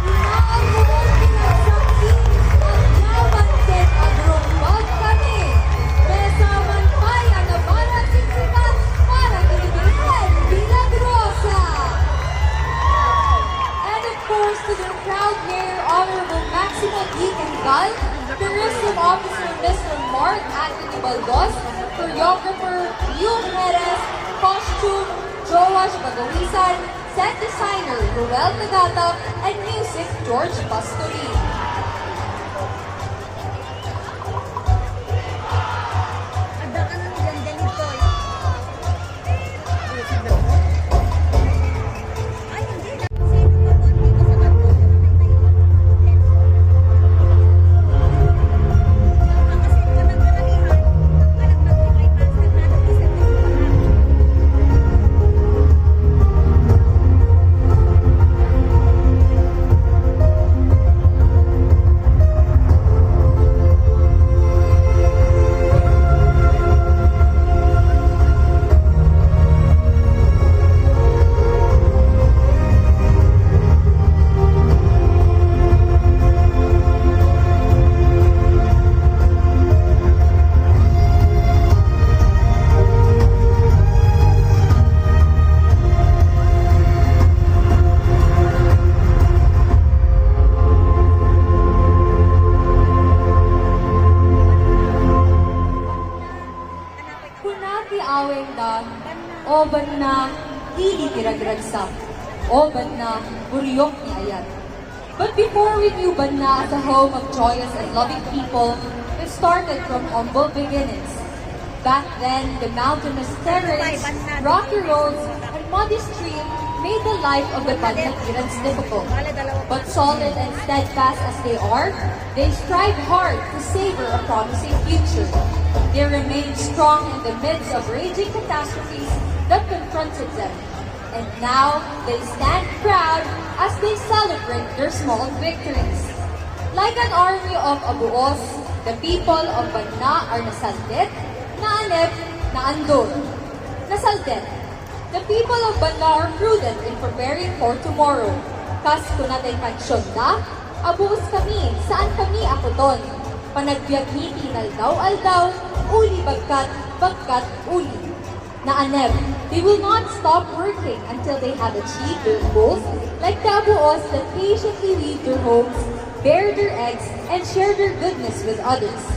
Inaawatan ti nagsakit, agyaman ket agrungbatkami. Mesa man pay a nabanag ti sikat para ken Milagrosa. And of course, to the proud mayor, Honorable Maximo D. Cangal, Tourism Officer, Mister Mark Anthony Baldos, choreographer, Leo Perez, costume, Joash Bagawisan, set designer, Ruel Tagata, and music, George Pastori. Banna, dili ti ragragsak. O Banna, buriok ni ayat. But before we knew Banna as a home of joyous and loving people, we started from humble beginnings. Back then, the mountainous terrains, rocky roads, and muddy stream made the life of the Bannatiran difficult. But solid and steadfast as they are, they strive hard to savor a promising future. They remain strong in the midst of raging catastrophes that confronted them. And now, they stand proud as they celebrate their small victories. Like an army of Abuos, the people of Banna are nasaldit, naanep, naandur. Nasaldit. The people of Banna are prudent in preparing for tomorrow. Kas kuna tay kansionda, "Abuos kami, saan kami a kuton. Panagbiag mi ti inaldaw-aldaw, uli bagkat, bagkat uli." Naanep, they will not stop working until they have achieved their goals, like the Abuos that patiently weave their homes, bear their eggs, and share their goodness with others.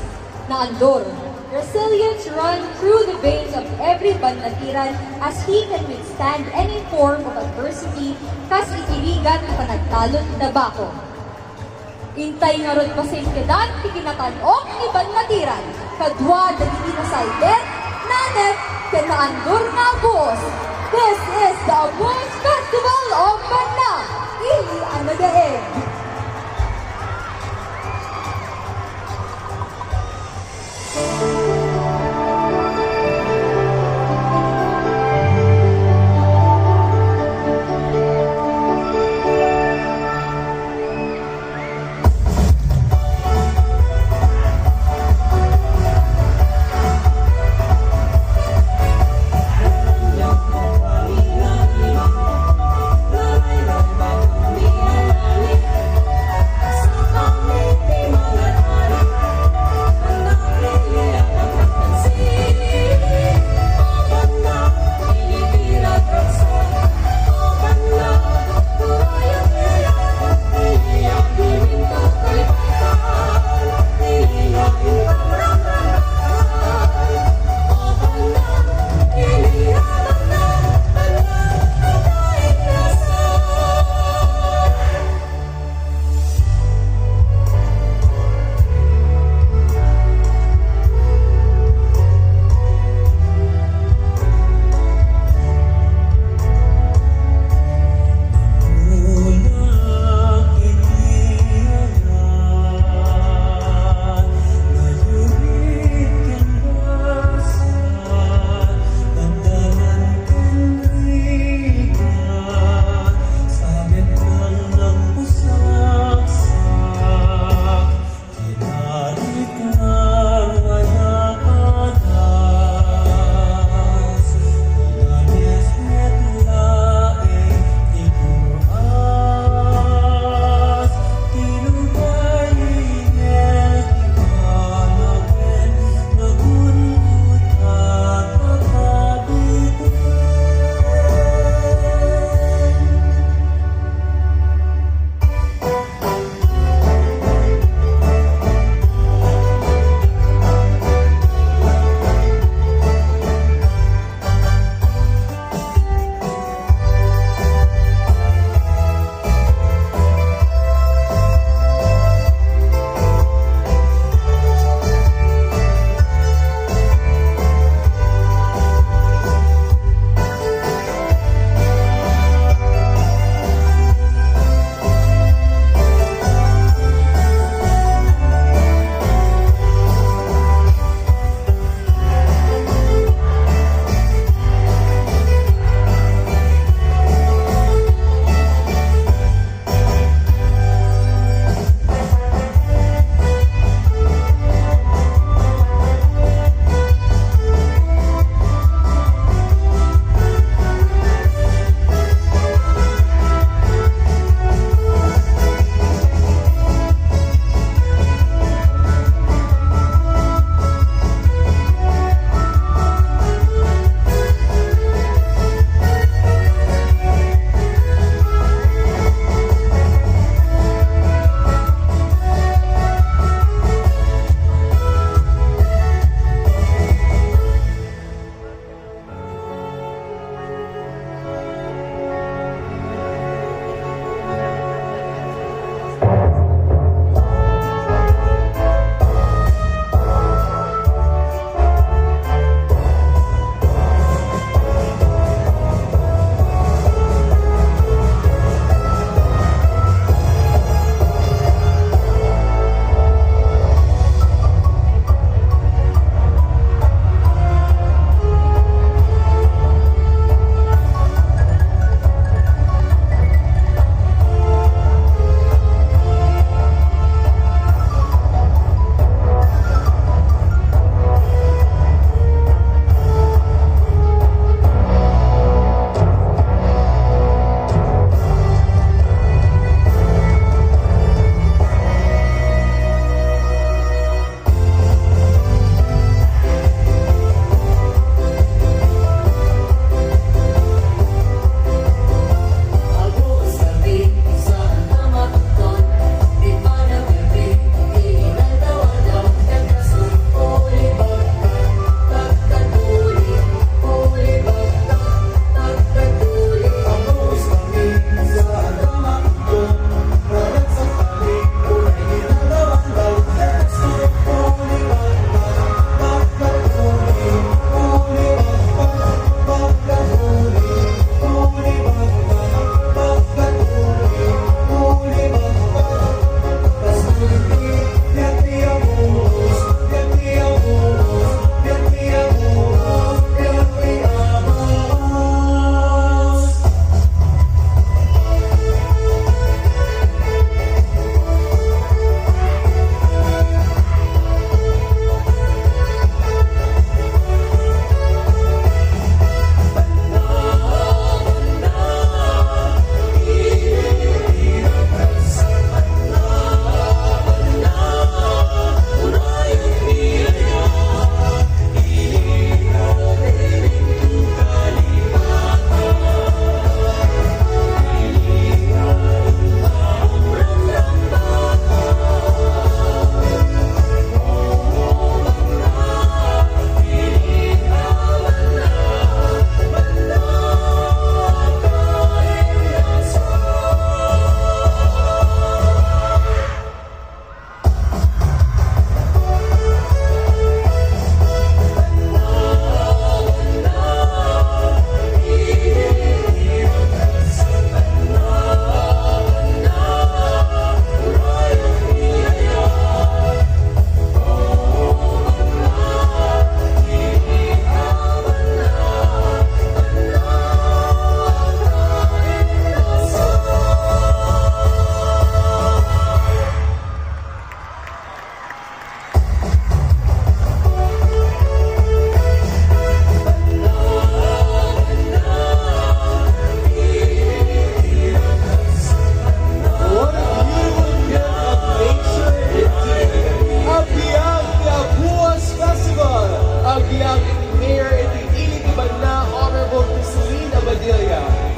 Naandur, resilience run through the veins of every Bannatiran as he can withstand any form of adversity kas iti rigat a panagtalon ti tabako. Intay ngarud, pasingkedan ti kinatan-ok ni Bannatiran kadua dagiti nasaldit, naanep, ken naandur nga Abuos. This is the Abuos Festival of Banna, ili a nagaed.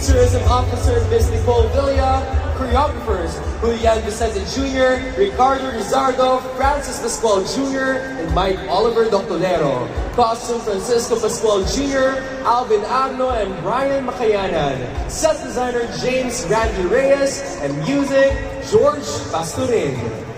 Tourism Officer, Miss Nicole Villa. Choreographers, Julian Vicente Junior, Ricardo Rizardo, Francis Pascual Junior, and Mike Oliver Doctolero. Costume, Francisco Pascual Junior, Alvin Agno, and Brian Makayanan. Set designer, James Randy Reyes, and music, George Pastorin.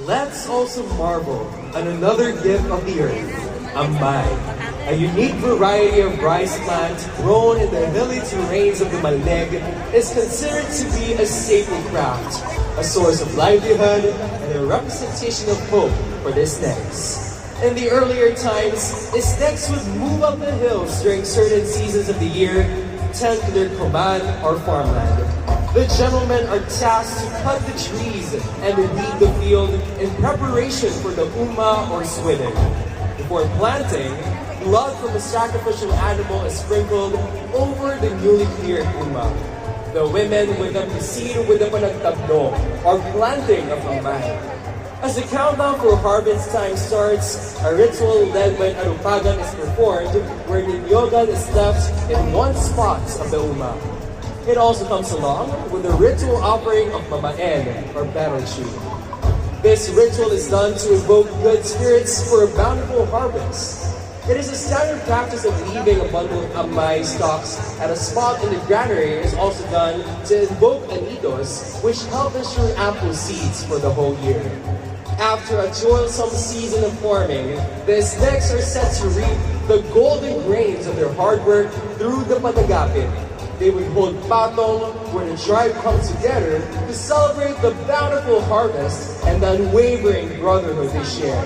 Let's also marvel at another gift of the earth, amay. A unique variety of rice plant grown in the hilly terrains of the Malneg is considered to be a sacred craft, a source of livelihood, and a representation of hope for the Snegs. In the earlier times, Snegs would move up the hills during certain seasons of the year, tend to their command or farmland. The gentlemen are tasked to cut the trees and weed the field in preparation for the uma or swideng. Before planting, blood from a sacrificial animal is sprinkled over the newly cleared uma. The women would then proceed with the panagtabno or planting of amay. As the countdown for harvest time starts, a ritual led by an arupagan is performed where ninyogan is left in one spot of the uma. It also comes along with the ritual offering of mamaen or betel tree. This ritual is done to evoke good spirits for a bountiful harvest. It is a standard practice of leaving a bundle of amay stalks at a spot in the granary is also done to invoke anitos, which help ensure ample seeds for the whole year. After a toilsome season of farming, the Snegs are set to reap the golden grains of their hard work through the Patagapit. They would hold patong where the tribe comes together to celebrate the bountiful harvest and the unwavering brotherhood they share.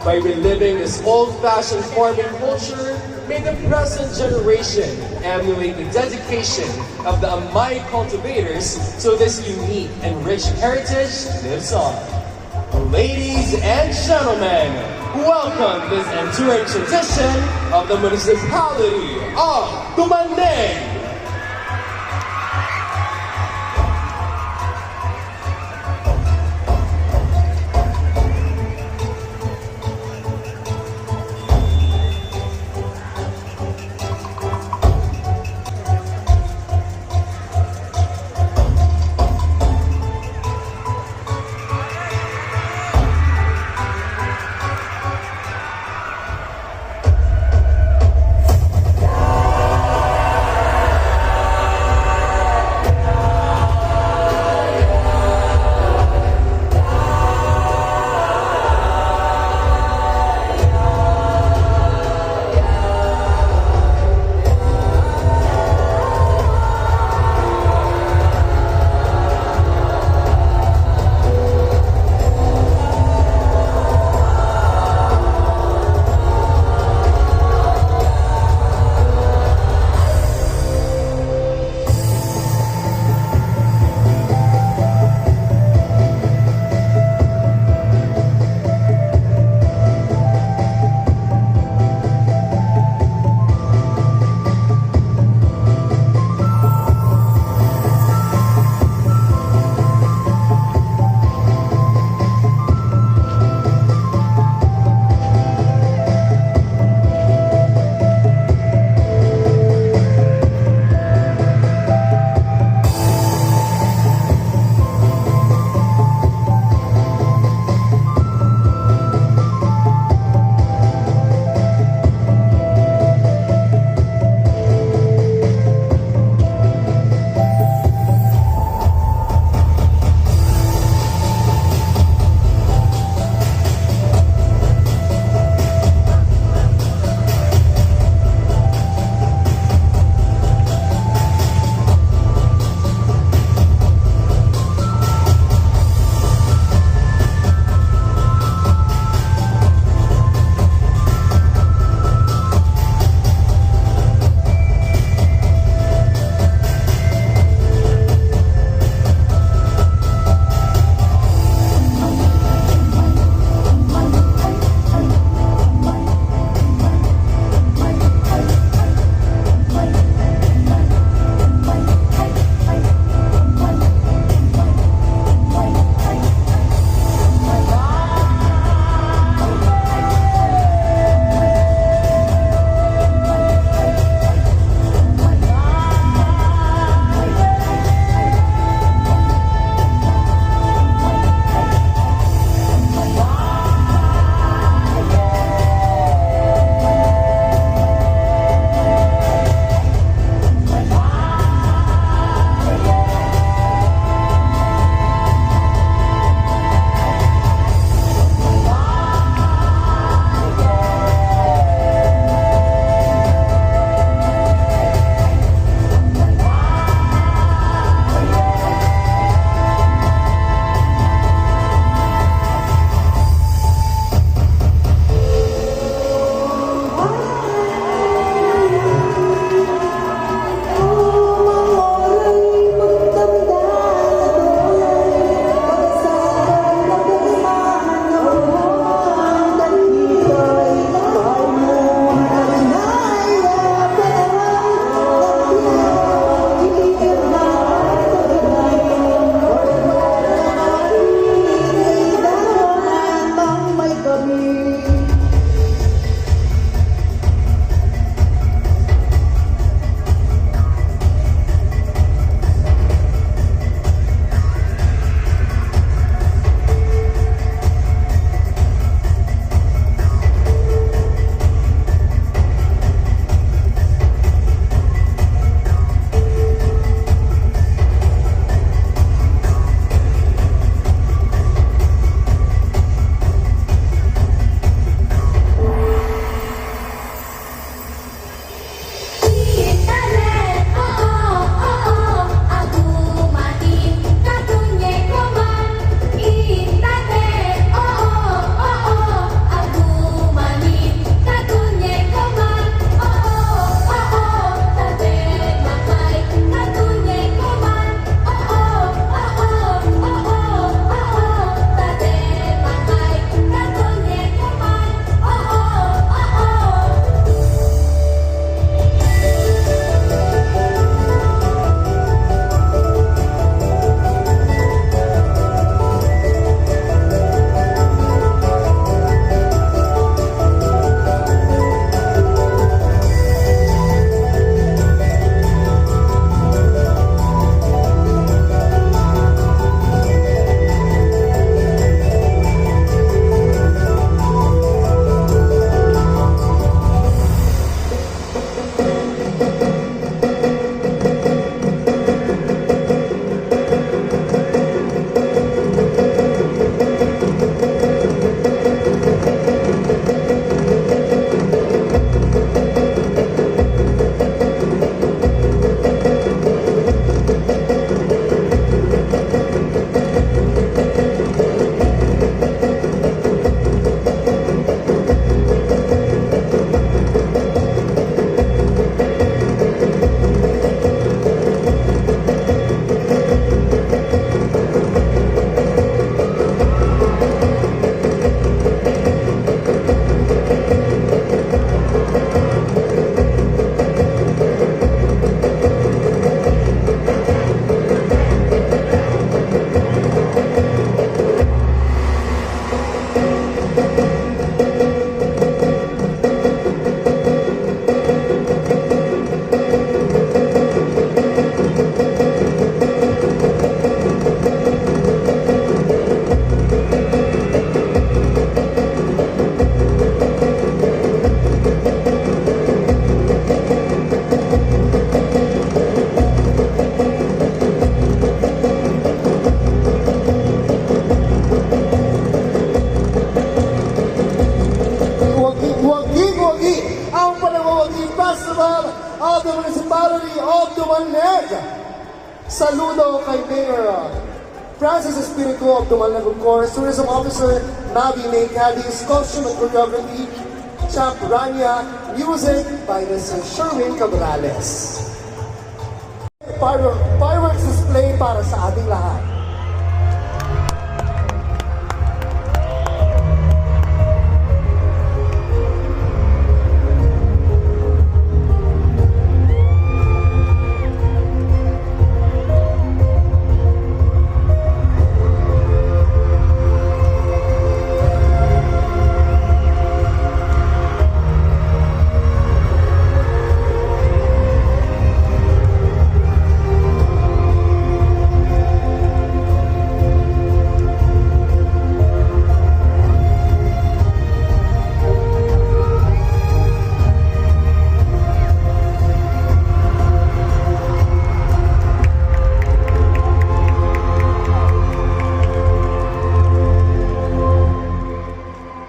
By reliving this old-fashioned farming culture, may the present generation emulate the dedication of the Amay cultivators to this unique and rich heritage lives on. Ladies and gentlemen, welcome this enduring tradition of the municipality of Dumaling. Kay Mayor Francis Espiritu of Dumalnag, of course, Tourism Officer Mavi May Cadiz, costume and choreography, Champ Rania, music by Mister Sherwin Cabrales. Fire-, fireworks display para sa ating lahat.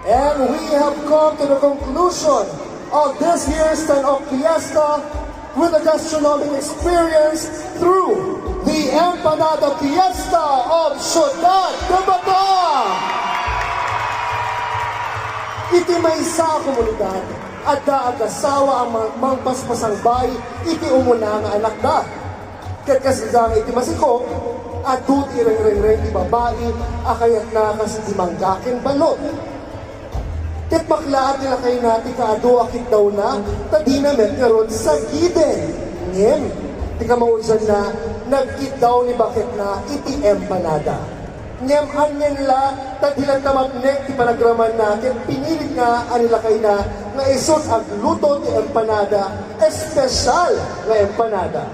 And we have come to the conclusion of this year's Tan Ok Fiesta with a gastronomic experience through the Empanada Fiesta of Ciudad de Bataan. Iti maysa a komunidad, adda agasawa a ma-, mangpaspasangbaay iti umuna nga anakda. Ket kas ida nga iti masikog, adu ti irengrengreng ti babai a kayatna kas iti mangga ken balot. Ket maklaat ti lakayna ti kaadu a kiddawna ta dina met ngarud sagiden. Ngem ti kamaudianna, nagkiddaw ni baketna iti empanada. Ngem anian la ta di latta mapnek ti panagramanna ket pinilit nga a ni lakayna nga isut' agluto ti empanada, espesyal nga empanada.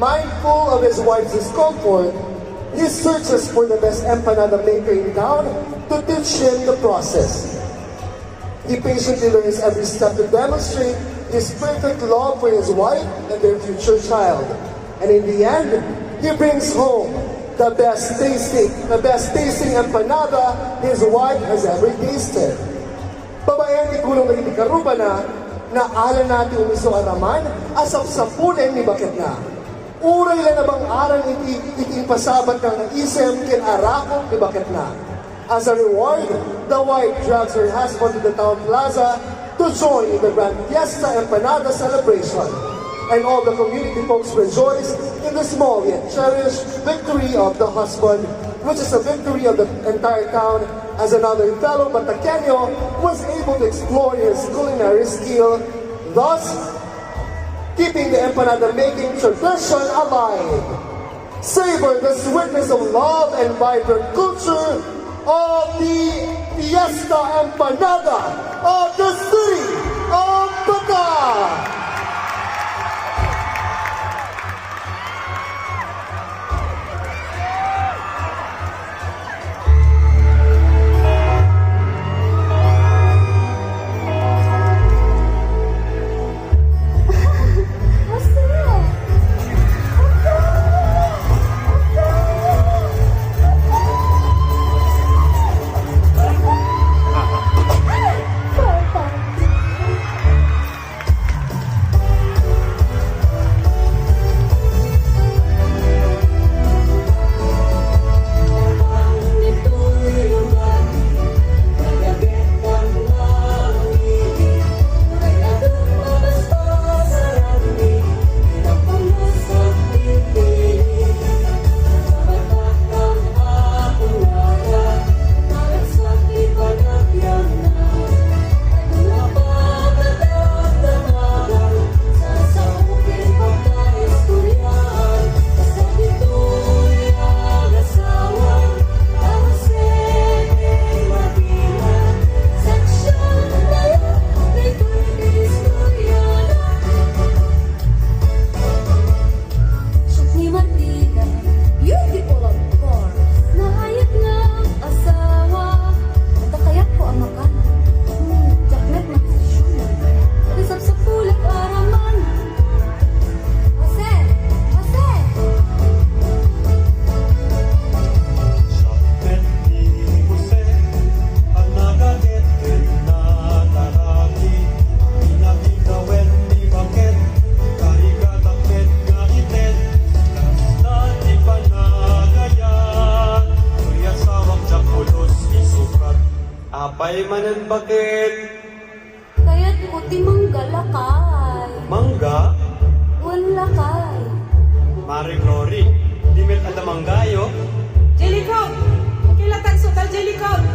Mindful of his wife's discomfort, he searches for the best empanada maker in town to teach him the process. He patiently learns every step to demonstrate his perfect love for his wife and their future child. And in the end, he brings home the best tasting, the best tasting empanada his wife has ever tasted. Babaen ti tulong dagiti karrubana, naalana ti umiso a raman a sapsapulen ni baketna. Uray la nabang-aran iti, iti impasabatna nga isem ken arakop ni baketna. As a reward, the wife drags her husband to the town plaza to join in the grand fiesta empanada celebration. And all the community folks rejoice in the small yet cherished victory of the husband, which is a victory of the entire town, as another fellow Bataqueño was able to explore his culinary skill, thus keeping the empanada making tradition alive. Savor the sweetness of love and vibrant culture of the Fiesta Empanada of the city of Bataan. Apay manen baket? Kayatko ti mangga, lakay. Mangga? Wen, lakay. Mare Glory, di met adda manggayo? Jelly Coke! Okay la, tagso ta, Jelly Coke!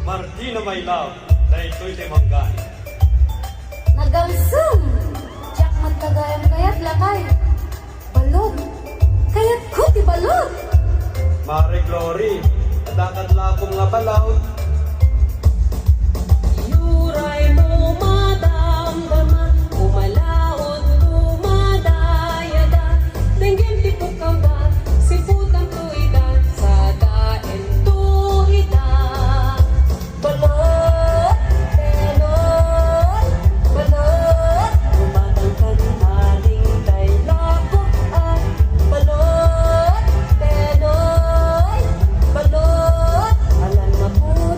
Martina, my love, daytoy ti manggan. Nagalsem! Diak met gagayyem kayat, lakay. Balud! Kayatko ti balud! Mare Glory, adda kadi lakom nga balud? Uray no madamdama, umalaut, kumadayada, denggem ti pukkawda, siputanto ida, sadaento ida. Balud, tenol, balud, umatangkan ading tay lako, ah. Balud, tenol, balud, alan mapu-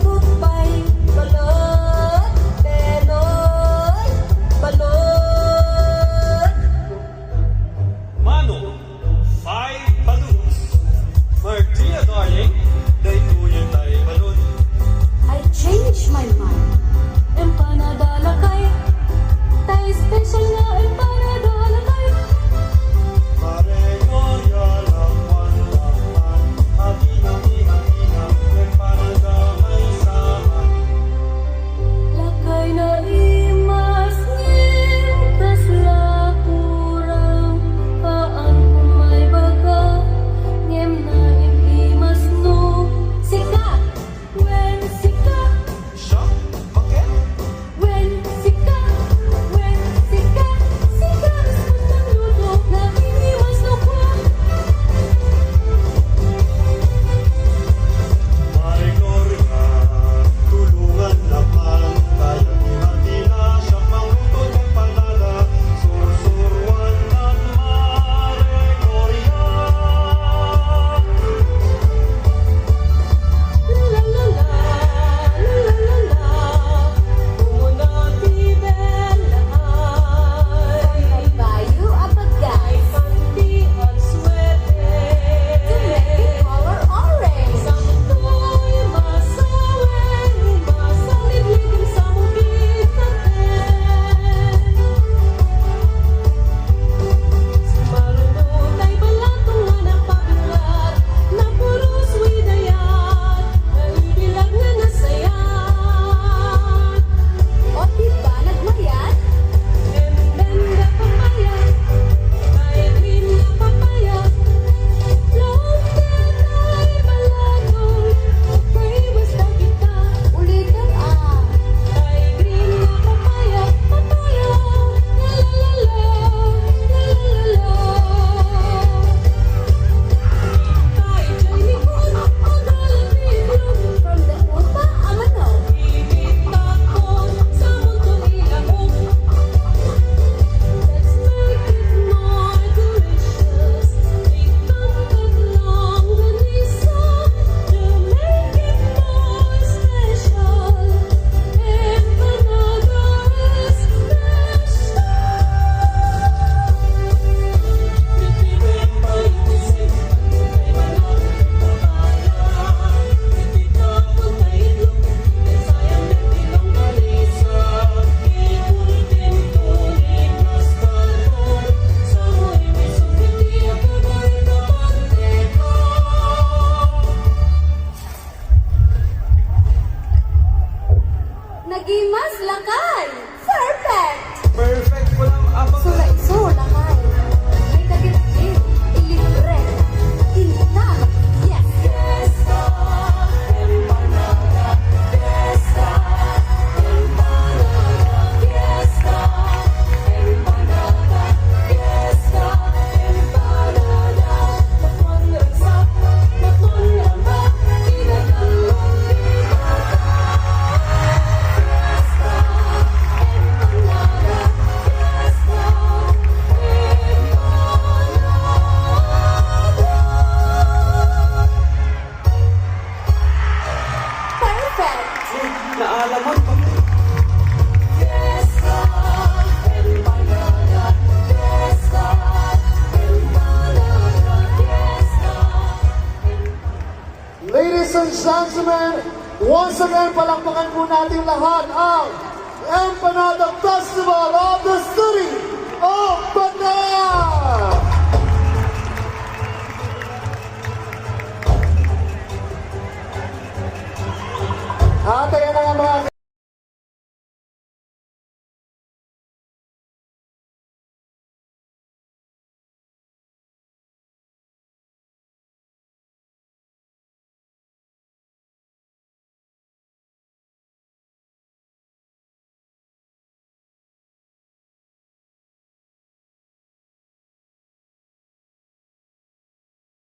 Ladies and gentlemen, once again, palakpakan po natin lahat ang Empanada Festival of the City of Bataan!